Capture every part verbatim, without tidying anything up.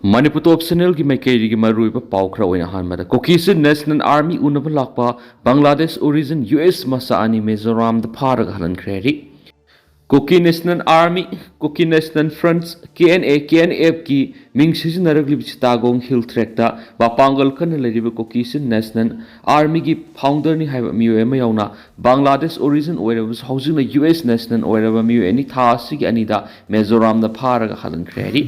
ꯃꯅꯤꯄꯨꯔ ꯇꯣꯞ ꯆꯦꯅꯦꯜꯒꯤ ꯃꯥꯏꯀꯩꯗꯒꯤ ꯃꯔꯨꯑꯣꯏꯕ ꯄꯥꯎ ꯈꯔ ꯑꯣꯏꯅ ꯑꯍꯥꯟꯕꯗ, ꯀꯨꯀꯤꯁꯤ ꯅꯦꯁꯅꯦꯜ ꯑꯥꯔꯃꯤ ꯎꯅꯕ ꯂꯥꯛꯄ ꯕꯪꯒ꯭ꯂꯥꯗꯦꯁ ꯑꯣꯔꯤꯖꯤꯟ ꯌꯨ ꯑꯦꯁ ꯃꯆꯥ ꯑꯅꯤ ꯃꯤꯖꯣꯔꯥꯝꯗ ꯐꯥꯔꯒ ꯍꯜꯍꯟꯈ꯭ꯔꯦ ꯍꯥꯏꯔꯤ꯫ Kuki national army, Kuki national front, K N A, K N ꯑꯦꯐꯀꯤ ꯃꯤꯡ ꯁꯤꯖꯤꯟꯅꯔꯛꯂꯤꯕ ꯁꯤꯇꯥꯒꯣꯡ ꯍꯤꯜ ꯇ꯭ꯔꯦꯛꯇ ꯃꯄꯥꯡꯒꯜ ꯀꯟꯅ ꯂꯩꯔꯤꯕ ꯀꯨꯀꯤꯁꯤ ꯅꯦꯁꯅꯦꯜ ꯑꯥꯔꯃꯤꯒꯤ ꯐꯥꯎꯟꯗꯔꯅꯤ ꯍꯥꯏꯕ ꯃꯤꯑꯣꯏ ꯑꯃ ꯌꯥꯎꯅ ꯕꯪꯒ꯭ꯂꯥꯗꯦꯁ ꯑꯣꯔꯤꯖꯤꯟ ꯑꯣꯏꯔꯕꯁꯨ ꯍꯧꯖꯤꯛꯅ ꯌꯨ ꯑꯦꯁ ꯅꯦꯁꯅꯦꯜ ꯑꯣꯏꯔꯕ ꯃꯤꯑꯣꯏ ꯑꯅꯤ ꯊꯥ ꯑꯁꯤꯒꯤ ꯑꯅꯤꯗ ꯃꯤꯖꯣꯔꯥꯝꯗ ꯐꯥꯔꯒ ꯍꯜꯍꯟꯈ꯭ꯔꯦ ꯍꯥꯏꯔꯤ꯫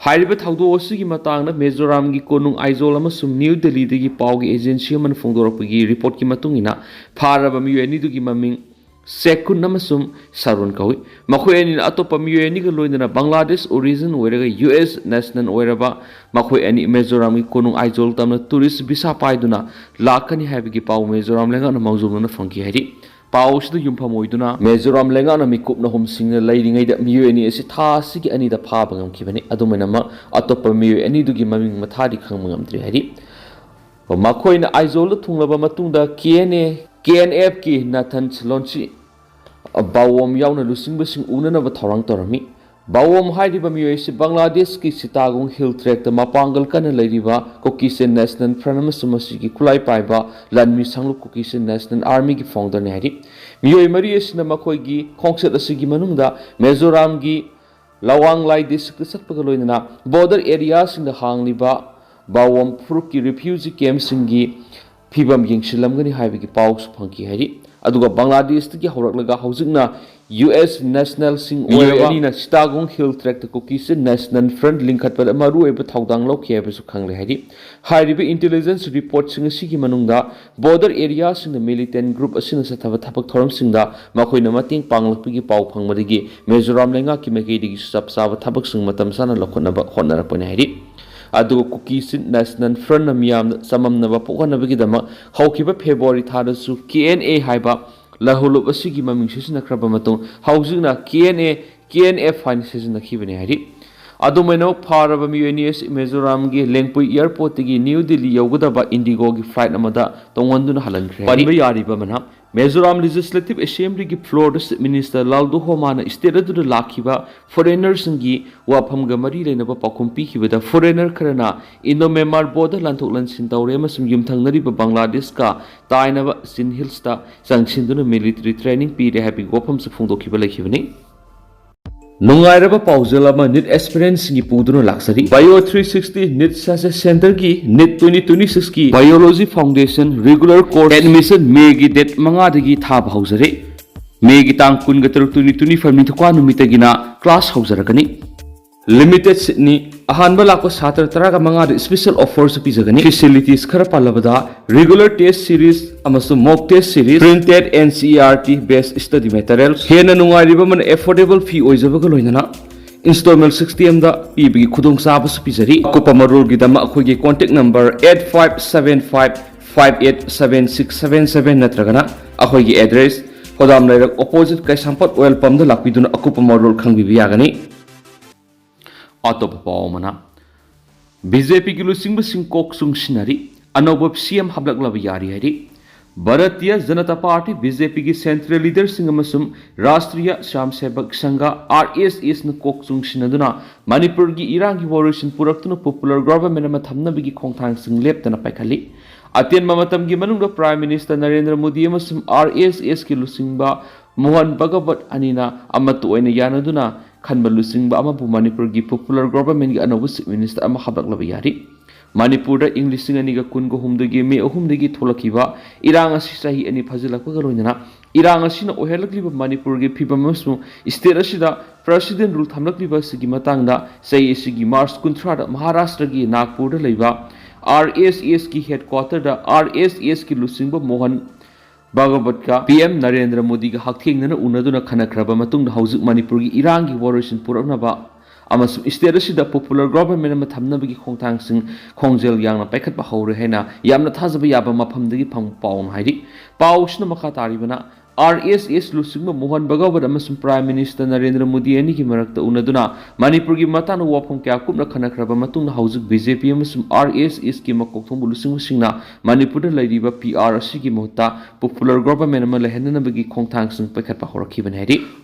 ꯍꯥꯏꯔꯤꯕ ꯊꯧꯗꯣꯛ ꯑꯁꯤꯒꯤ ꯃꯇꯥꯡꯗ ꯃꯤꯖꯣꯔꯥꯝꯒꯤ ꯀꯣꯅꯨꯡ ꯑꯥꯏꯖꯣꯜ ꯑꯃꯁꯨꯡ ꯅ꯭ꯌꯨ ꯗꯦꯜꯂꯤꯗꯒꯤ ꯄꯥꯎꯒꯤ ꯑꯦꯖꯦꯟꯁꯤ ꯑꯃꯅ ꯐꯣꯡꯗꯣꯔꯛꯄꯒꯤ ꯔꯤꯄꯣꯔꯠꯀꯤ ꯃꯇꯨꯡ ꯏꯟꯅ, ꯐꯥꯔꯕ ꯃꯤꯑꯣꯏ ꯑꯅꯤꯗꯨꯒꯤ ꯃꯃꯤꯡ ꯁꯦꯀꯨꯟ ꯑꯃꯁꯨꯡ ꯁꯥꯔꯨꯟ ꯀꯧꯏ꯫ ꯃꯈꯣꯏ ꯑꯅꯤꯅ ꯑꯇꯣꯞꯄ ꯃꯤꯑꯣꯏ ꯑꯅꯤꯒ ꯂꯣꯏꯅꯅ ꯕꯪꯒ꯭ꯂꯥꯗꯦꯁ ꯑꯣꯔꯤꯖꯤꯟ ꯑꯣꯏꯔꯒ ꯌꯨ ꯑꯦꯁ ꯅꯦꯁꯅꯦꯜ ꯑꯣꯏꯔꯕ ꯃꯈꯣꯏ ꯑꯅꯤ ꯃꯤꯖꯣꯔꯥꯝꯒꯤ ꯀꯣꯅꯨꯡ ꯑꯥꯏꯖꯣꯜ ꯇꯝꯅ ꯇꯨꯔꯤꯁ ꯚꯤꯁꯥ ꯄꯥꯏꯗꯨꯅ ꯂꯥꯛꯀꯅꯤ ꯍꯥꯏꯕꯒꯤ ꯄꯥꯎ ꯃꯤꯖꯣꯔꯥꯝ ꯂꯩꯉꯥꯛꯅ ꯃꯥꯡꯖꯧꯅꯅ ꯐꯪꯈꯤ ꯍꯥꯏꯔꯤ꯫ ꯄꯥꯎ ꯑꯁꯤꯗ ꯌꯨꯝꯐꯝ ꯑꯣꯏꯗꯨꯅ ꯃꯤꯖꯣꯔꯥꯝ ꯂꯩꯉꯥꯛꯅ ꯃꯤꯀꯨꯞꯅ ꯍꯨꯝꯁꯤꯡꯅ ꯂꯩꯔꯤꯉꯩꯗ ꯃꯤꯑꯣꯏ ꯑꯅꯤ ꯑꯁꯤ ꯊꯥ ꯑꯁꯤꯒꯤ ꯑꯅꯤꯗ ꯐꯥꯕ ꯉꯝꯈꯤꯕꯅꯤ꯫ ꯑꯗꯨꯃꯥꯏꯅꯃꯛ ꯑꯇꯣꯞꯄ ꯃꯤꯑꯣꯏ ꯑꯅꯤꯗꯨꯒꯤ ꯃꯃꯤꯡ ꯃꯊꯥꯗꯤ ꯈꯪꯕ ꯉꯝꯗ꯭ꯔꯤ ꯍꯥꯏꯔꯤ꯫ ꯃꯈꯣꯏꯅ ꯑꯥꯏꯖꯣꯜꯗ ꯊꯨꯡꯂꯕ ꯃꯇꯨꯡꯗ ꯀꯦ ꯑꯦꯟ ꯑꯦ, ꯀꯦ ꯑꯦꯟ ꯑꯦꯐꯀꯤ ꯅꯥꯊꯟ ꯁꯤꯂꯣꯟꯁꯤ ꯕꯥꯋꯣꯝ ꯌꯥꯎꯅ ꯂꯨꯆꯤꯡꯕꯁꯤꯡ ꯎꯅꯅꯕ ꯊꯧꯔꯥꯡ ꯇꯧꯔꯝꯃꯤ꯫ ꯕꯥꯋꯣꯝ ꯍꯥꯏꯔꯤꯕ ꯃꯤꯑꯣꯏ ꯑꯁꯤ ꯕꯪꯒ꯭ꯂꯥꯗꯦꯁꯀꯤ ꯁꯤꯇꯥꯒꯣꯡ ꯍꯤꯜ ꯇ꯭ꯔꯦꯛꯇ ꯃꯄꯥꯡꯒꯜ ꯀꯟꯅ ꯂꯩꯔꯤꯕ ꯀꯨꯀꯤꯁꯦ ꯅꯦꯁꯅꯦꯜ ꯐ꯭ꯔꯟꯠ ꯑꯃꯁꯨꯡ ꯃꯁꯤꯒꯤ ꯈꯨꯠꯂꯥꯏ ꯄꯥꯏꯕ ꯂꯥꯟꯃꯤ ꯁꯥꯡꯂꯨꯞ ꯀꯨꯀꯤꯁꯦ ꯅꯦꯁꯅꯦꯜ ꯑꯥꯔꯃꯤꯒꯤ ꯐꯥꯎꯟꯗꯔꯅꯤ ꯍꯥꯏꯔꯤ꯫ ꯃꯤꯑꯣꯏ ꯃꯔꯤ ꯑꯁꯤꯅ ꯃꯈꯣꯏꯒꯤ ꯈꯣꯡꯆꯠ ꯑꯁꯤꯒꯤ ꯃꯅꯨꯡꯗ ꯃꯤꯖꯣꯔꯥꯝꯒꯤ ꯂꯋꯥꯡꯂꯥꯏ ꯗꯤꯁꯇ꯭ꯔꯤꯛꯇ ꯆꯠꯄꯒ ꯂꯣꯏꯅꯅ ꯕꯣꯔꯗꯔ ꯑꯦꯔꯤꯌꯥꯁꯤꯡꯗ ꯍꯥꯡꯂꯤꯕ ꯕꯥꯋꯣꯝ ꯐꯨꯔꯨꯞꯀꯤ ꯔꯤꯐ꯭ꯌꯨꯖꯤ ꯀꯦꯝꯞꯁꯤꯡꯒꯤ ꯐꯤꯕꯝ ꯌꯦꯡꯁꯤꯜꯂꯝꯒꯅꯤ ꯍꯥꯏꯕꯒꯤ ꯄꯥꯎꯁꯨ ꯐꯪꯈꯤ ꯍꯥꯏꯔꯤ꯫ ꯑꯗꯨꯒ ꯕꯪꯒ꯭ꯂꯥꯗꯦꯁꯇꯒꯤ ꯍꯧꯔꯛꯂꯒ ꯍꯧꯖꯤꯛꯅ ꯌꯨ ꯑꯦꯁ ꯅꯦꯁꯅꯦꯜꯁꯤꯡ ꯃꯤꯑꯣꯏ ꯑꯣꯏꯔꯕ ꯑꯅꯤꯅ ꯁꯤꯇꯥꯒꯣꯡ ꯍꯤꯜ ꯇ꯭ꯔꯦꯛꯇ ꯀꯨꯀꯤꯁꯤ ꯅꯦꯁꯅꯦꯜ ꯐ꯭ꯔꯟꯠ ꯂꯤꯡꯈꯠꯄꯗ ꯃꯔꯨꯑꯣꯏꯕ ꯊꯧꯗꯥꯡ ꯂꯧꯈꯤ ꯍꯥꯏꯕꯁꯨ ꯈꯪꯂꯦ ꯍꯥꯏꯔꯤ꯫ ꯍꯥꯏꯔꯤꯕ ꯏꯟꯇꯦꯂꯤꯖꯦꯟꯁ ꯔꯤꯄꯣꯔꯠꯁꯤꯡ ꯑꯁꯤꯒꯤ ꯃꯅꯨꯡꯗ ꯕꯣꯔꯗꯔ ꯑꯦꯔꯤꯌꯥꯁꯤꯡꯗ ꯃꯤꯂꯤꯇꯦꯟ ꯒ꯭ꯔꯨꯞ ꯑꯁꯤꯅ ꯆꯠꯊꯕ ꯊꯕꯛ ꯊꯧꯔꯝꯁꯤꯡꯗ ꯃꯈꯣꯏꯅ ꯃꯇꯦꯡ ꯄꯥꯡꯂꯛꯄꯒꯤ ꯄꯥꯎ ꯐꯪꯕꯗꯒꯤ ꯃꯤꯖꯣꯔꯥꯝ ꯂꯩꯉꯥꯛꯀꯤ ꯃꯥꯏꯀꯩꯗꯒꯤꯁꯨ ꯆꯞ ꯆꯥꯕ ꯊꯕꯛꯁꯤꯡ ꯃꯇꯝ ꯆꯥꯅ ꯂꯧꯈꯠꯅꯕ ꯍꯣꯠꯅꯔꯛꯄꯅꯤ ꯍꯥꯏꯔꯤ꯫ ꯑꯗꯨꯒ ꯀꯨꯀꯤꯁꯤ ꯅꯦꯁꯅꯦꯜ ꯐ꯭ꯔꯟꯠꯅ ꯃꯤꯌꯥꯝꯗ ꯆꯃꯝꯅꯕ ꯄꯣꯛꯍꯟꯅꯕꯒꯤꯗꯃꯛ ꯍꯧꯈꯤꯕ ꯐꯦꯕ꯭ꯔꯨꯋꯥꯔꯤ ꯊꯥꯗꯁꯨ ꯀꯦ ꯑꯦꯟ ꯑꯦ ꯍꯥꯏꯕ ꯂꯍꯨꯂꯨꯞ ꯑꯁꯤꯒꯤ ꯃꯃꯤꯡ ꯁꯤꯖꯤꯟꯅꯈ꯭ꯔꯕ ꯃꯇꯨꯡ ꯍꯧꯖꯤꯛꯅ K N A, K N F ꯍꯥꯏꯅ ꯁꯤꯖꯤꯟꯅꯈꯤꯕꯅꯤ ꯍꯥꯏꯔꯤ꯫ ꯑꯗꯨꯃꯥꯏꯅ ꯐꯥꯔꯕ ꯃꯤꯑꯣꯏ ꯑꯅꯤ ꯑꯁꯤ ꯃꯤꯖꯣꯔꯥꯝꯒꯤ ꯂꯦꯡꯄꯨꯏ ꯑꯦꯌꯔꯄꯣꯔꯠꯇꯒꯤ ꯅ꯭ꯌꯨ ꯗꯤꯜꯂꯤ ꯌꯧꯒꯗꯕ ꯏꯟꯗꯤꯒꯣꯒꯤ ꯐ꯭ꯂꯥꯏꯠ ꯑꯃꯗ ꯇꯣꯡꯍꯟꯗꯨꯅ ꯍꯜꯍꯟꯈ꯭ꯔꯦ ꯍꯥꯏꯔꯤ꯫ ꯄꯟꯕ ꯌꯥꯔꯤꯕ ꯑꯃꯅ, ꯃꯤꯖꯣꯔꯥꯝ ꯂꯦꯖꯤꯁꯂꯦꯇꯤꯚ ꯑꯦꯁꯦꯝꯕ꯭ꯂꯤꯒꯤ ꯐ꯭ꯂꯣꯔꯗ ꯆꯤꯐ ꯃꯤꯅꯤꯁꯇꯔ ꯂꯥꯜꯗꯨꯍꯣꯃꯥꯅ ꯁ꯭ꯇꯦꯠ ꯑꯗꯨꯗ ꯂꯥꯛꯈꯤꯕ ꯐꯣꯔꯦꯅꯔꯁꯤꯡꯒꯤ ꯋꯥꯐꯝꯒ ꯃꯔꯤ ꯂꯩꯅꯕ ꯄꯥꯎꯈꯨꯝ ꯄꯤꯈꯤꯕꯗ, ꯐꯣꯔꯦꯅꯔ ꯈꯔꯅ ꯏꯟꯗꯣ ꯃ꯭ꯌꯥꯟꯃꯥꯔ ꯕꯣꯔꯗꯔ ꯂꯥꯟꯊꯣꯛ ꯂꯥꯟꯁꯤꯟ ꯇꯧꯔꯦ ꯑꯃꯁꯨꯡ ꯌꯨꯝꯊꯪꯅꯔꯤꯕ ꯕꯪꯒ꯭ꯂꯥꯗꯦꯁꯀ ꯇꯥꯏꯅꯕ ꯆꯤꯟ ꯍꯤꯜꯁꯇ ꯆꯪꯁꯤꯟꯗꯨꯅ ꯃꯤꯂꯤꯇꯔꯤ ꯇ꯭ꯔꯦꯅꯤꯡ ꯄꯤꯔꯦ ꯍꯥꯏꯕꯒꯤ ꯋꯥꯐꯝꯁꯨ ꯐꯣꯡꯗꯣꯛꯈꯤꯕ ꯂꯩꯈꯤꯕꯅꯤ꯫ ꯅꯨꯡꯉꯥꯏꯔꯕ ꯄꯥꯎꯖꯦꯜ ꯑꯃ ꯅꯤꯠ ꯑꯦꯁꯄꯤꯔꯦꯟꯁꯤꯡꯒꯤ ꯄꯨꯗꯨꯅ ꯂꯥꯛꯆꯔꯤ꯫ Bio three sixty NEET success ꯁꯦꯟꯇꯔꯒꯤ ꯅꯤꯠ ꯇ꯭ꯋꯦꯟꯇꯤ ꯇ꯭ꯋꯦꯟꯇꯤ ꯁꯤꯛꯁꯀꯤ biology foundation regular course admission ꯃꯦꯒꯤ ꯗꯦꯠ ꯃꯉꯥꯗꯒꯤ ꯊꯥꯕ ꯍꯧꯖꯔꯦ꯫ ꯃꯦꯒꯤ ꯇꯥꯡ ꯀꯨꯟꯒ ꯇꯔꯨꯛ, ꯇ꯭ꯋꯦꯟꯇꯤ ꯇ꯭ꯋꯦꯟꯇꯤ ꯐꯥꯏꯚ, ꯅꯤꯡꯊꯧꯀꯥ ꯅꯨꯃꯤꯠꯇꯒꯤꯅ ꯀ꯭ꯂꯥꯁ ꯍꯧꯖꯔꯛꯀꯅꯤ꯫ ꯂꯤꯃꯤꯇꯦꯗ ꯁꯤꯠꯅꯤ꯫ ꯑꯍꯥꯟꯕ ꯂꯥꯛꯄ ꯁꯥꯇ꯭ꯔ ꯇꯔꯥꯒ ꯃꯉꯥꯗ ꯁ꯭ꯄꯦꯁꯦꯜ ꯑꯣꯐꯔꯁꯨ ꯄꯤꯖꯒꯅꯤ꯫ ꯐꯦꯁꯤꯂꯤꯇꯤꯁ ꯈꯔ ꯄꯜꯂꯕꯗ, ꯔꯤꯒꯨꯂꯔ ꯇꯦꯁ ꯁꯤꯔꯤꯁ ꯑꯃꯁꯨꯡ mock test series, printed N C E R T based study materials, ꯍꯦꯟꯅ ꯅꯨꯡꯉꯥꯏꯔꯤꯕ ꯑꯃꯅ ꯑꯦꯐꯣꯔꯗꯦꯕꯜ ꯐꯤ ꯑꯣꯏꯖꯕꯒ ꯂꯣꯏꯅꯅ ꯏꯟꯁꯇꯣꯜꯃꯦꯟ ꯁꯤꯁꯇꯦꯝꯗ ꯄꯤꯕꯒꯤ ꯈꯨꯗꯣꯡꯆꯥꯕꯁꯨ ꯄꯤꯖꯔꯤ꯫ ꯑꯀꯨꯞꯄ ꯃꯔꯣꯜꯒꯤꯗꯃꯛ ꯑꯩꯈꯣꯏꯒꯤ contact number eight five seven five five eight seven six seven seven ꯅꯠꯇ꯭ꯔꯒꯅ ꯑꯩꯈꯣꯏꯒꯤ ꯑꯦꯗ꯭ꯔꯦꯁ, ꯍꯣꯗꯥꯝ ꯂꯩꯔꯛ ꯑꯣꯄꯣꯖꯤꯠ ꯀꯩꯁꯥꯝꯄꯥꯠ ꯑꯣꯏꯜ ꯄꯝꯗ ꯂꯥꯛꯄꯤꯗꯨꯅ ꯑꯀꯨꯞꯄ ꯃꯔꯣꯜ ꯈꯪꯕꯤꯕ ꯌꯥꯒꯅꯤ꯫ ꯑꯇꯣꯞꯄ ꯄꯥꯎ ꯑꯃꯅ, ꯕꯤ ꯖꯦ ꯄꯤꯒꯤ ꯂꯨꯆꯤꯡꯕꯁꯤꯡ ꯀꯣꯛ ꯆꯨꯡꯁꯤꯟꯅꯔꯤ, ꯑꯅꯧꯕ ꯁꯤ ꯑꯦꯝ ꯍꯥꯞꯂꯛꯂꯕ ꯌꯥꯔꯤ ꯍꯥꯏꯔꯤ꯫ Bharatiya Janata party, B J ꯄꯤꯒꯤ ꯁꯦꯟꯇ꯭ꯔꯦꯜ ꯂꯤꯗꯔꯁꯤꯡ ꯑꯃꯁꯨꯡ ꯔꯥꯁꯇ꯭ꯔꯤꯌ ꯁ꯭ꯋꯥꯌꯝ ꯁꯦꯕꯛ ꯁꯪꯘ, ꯑꯥꯔ ꯑꯦꯁ ꯑꯦꯁꯅ ꯀꯣꯛ ꯆꯨꯡꯁꯤꯟꯅꯗꯨꯅ ꯃꯅꯤꯄꯨꯔꯒꯤ ꯏꯔꯥꯡꯒꯤ ꯋꯥꯔꯣꯏꯁꯤꯟ ꯄꯨꯔꯛꯇꯨꯅ ꯄꯣꯄꯨꯂꯔ ꯒꯣꯚꯔꯟꯃꯦꯟꯠ ꯑꯃ ꯊꯝꯅꯕꯒꯤ ꯈꯣꯡꯊꯥꯡꯁꯤꯡ ꯂꯦꯞꯇꯅ ꯄꯥꯏꯈꯠꯂꯤ꯫ ꯑꯇꯦꯟꯕ ꯃꯇꯝꯒꯤ ꯃꯅꯨꯡꯗ ꯄ꯭ꯔꯥꯏꯝ ꯃꯤꯅꯤꯁꯇꯔ ꯅꯔꯦꯟꯗ꯭ꯔ ꯃꯣꯗꯤ ꯑꯃꯁꯨꯡ ꯑꯥꯔ ꯑꯦꯁ ꯑꯦꯁꯀꯤ ꯂꯨꯆꯤꯡꯕ ꯃꯣꯍꯟ ꯚꯒꯕꯠ ꯑꯅꯤꯅ ꯑꯃꯠꯇ ꯑꯣꯏꯅ ꯌꯥꯅꯗꯨꯅ ꯈꯟꯕ ꯂꯨꯆꯤꯡꯕ ꯑꯃꯕꯨ ꯃꯅꯤꯄꯨꯔꯒꯤ ꯄꯣꯄꯨꯂꯔ ꯒꯣꯚꯔꯟꯃꯦꯟꯠꯀꯤ ꯑꯅꯧꯕ ꯆꯤꯐ ꯃꯤꯅꯤꯁꯇꯔ ꯑꯃ ꯍꯥꯞꯂꯛꯂꯕ ꯌꯥꯔꯤ꯫ ꯃꯅꯤꯄꯨꯔꯗ ꯏꯪ ꯂꯤꯁꯤꯡ ꯑꯅꯤꯒ ꯀꯨꯟꯒ ꯍꯨꯝꯗꯣꯏꯒꯤ ꯃꯦ ꯑꯍꯨꯝꯗꯒꯤ ꯊꯣꯛꯂꯛꯈꯤꯕ ꯏꯔꯥꯡ ꯑꯁꯤ ꯆꯍꯤ ꯑꯅꯤ ꯐꯥꯖꯤꯜꯂꯛꯄꯒ ꯂꯣꯏꯅꯅ ꯏꯔꯥꯡ ꯑꯁꯤꯅ ꯑꯣꯏꯍꯜꯂꯛꯂꯤꯕ ꯃꯅꯤꯄꯨꯔꯒꯤ ꯐꯤꯕꯝ ꯑꯃꯁꯨꯡ ꯁ꯭ꯇꯦꯠ ꯑꯁꯤꯗ ꯄ꯭ꯔꯁꯤꯗꯦꯟ ꯔꯨꯜ ꯊꯝꯂꯛꯂꯤꯕ ꯑꯁꯤꯒꯤ ꯃꯇꯥꯡꯗ ꯆꯍꯤ ꯑꯁꯤꯒꯤ ꯃꯥꯔꯆ ꯀꯨꯟꯊ꯭ꯔꯥꯗ ꯃꯍꯥꯔꯥꯁꯇ꯭ꯔꯒꯤ ꯅꯥꯒꯄꯨꯔꯗ ꯂꯩꯕ ꯑꯥꯔ ꯑꯦꯁ ꯑꯦꯁꯀꯤ ꯍꯦꯗꯀ꯭ꯋꯥꯇꯔꯗ ꯑꯥꯔ ꯑꯦꯁ ꯑꯦꯁꯀꯤ ꯂꯨꯆꯤꯡꯕ ꯃꯣꯍꯟ ꯚꯥꯒꯕꯠꯀ ꯄꯤ ꯑꯦꯝ ꯅꯔꯦꯟꯗ꯭ꯔ ꯃꯣꯗꯤꯒ ꯍꯛꯊꯦꯡꯅꯅ ꯎꯅꯗꯨꯅ ꯈꯟꯅꯈ꯭ꯔꯕ ꯃꯇꯨꯡꯗ ꯍꯧꯖꯤꯛ ꯃꯅꯤꯄꯨꯔꯒꯤ ꯏꯔꯥꯡꯒꯤ ꯋꯥꯔꯣꯏꯁꯤꯟ ꯄꯨꯔꯛꯅꯕ ꯑꯃꯁꯨꯡ ꯁ꯭ꯇꯦꯠ ꯑꯁꯤꯗ ꯄꯣꯄꯨꯂꯔ ꯒꯣꯚꯔꯟꯃꯦꯟꯠ ꯑꯃ ꯊꯝꯅꯕꯒꯤ ꯈꯣꯡꯊꯥꯡꯁꯤꯡ ꯈꯣꯡꯖꯦꯜ ꯌꯥꯡꯅ ꯄꯥꯏꯈꯠꯄ ꯍꯧꯔꯦ ꯍꯥꯏꯅ ꯌꯥꯝꯅ ꯊꯥꯖꯕ ꯌꯥꯕ ꯃꯐꯝꯗꯒꯤ ꯐꯪꯕ ꯄꯥꯎꯅ ꯍꯥꯏꯔꯤ꯫ ꯄꯥꯎ ꯑꯁꯤꯅ ꯃꯈꯥ ꯇꯥꯔꯤꯕꯅ, ꯑꯥꯔ ꯑꯦꯁ ꯑꯦꯁ ꯂꯨꯆꯤꯡꯕ ꯃꯣꯍꯟ ꯚꯒꯋꯠ ꯑꯃꯁꯨꯡ Prime Minister ꯅꯔꯦꯟꯗ꯭ꯔ ꯃꯣꯗꯤ ꯑꯅꯤꯒꯤ ꯃꯔꯛꯇ ꯎꯅꯗꯨꯅ ꯃꯅꯤꯄꯨꯔꯒꯤ ꯃꯇꯥꯡꯗ ꯋꯥꯐꯝ ꯀꯌꯥ ꯀꯨꯞꯅ ꯈꯟꯅꯈ꯭ꯔꯕ ꯃꯇꯨꯡꯗ ꯍꯧꯖꯤꯛ ꯕꯤ ꯖꯦ ꯄꯤ ꯑꯃꯁꯨꯡ ꯑꯥꯔ ꯑꯦꯁ ꯑꯦꯁꯀꯤ ꯃꯀꯣꯛ ꯊꯣꯡꯕ ꯂꯨꯆꯤꯡꯕꯁꯤꯡꯅ ꯃꯅꯤꯄꯨꯔꯗ ꯂꯩꯔꯤꯕ ꯄꯤ ꯑꯥꯔ ꯑꯁꯤꯒꯤ ꯃꯍꯨꯠꯇ popular government ꯑꯃ ꯂꯩꯍꯟꯅꯅꯕꯒꯤ ꯈꯣꯡꯊꯥꯡꯁꯤꯡ ꯄꯥꯏꯈꯠꯄ ꯍꯧꯔꯛꯈꯤꯕꯅꯤ ꯍꯥꯏꯔꯤ꯫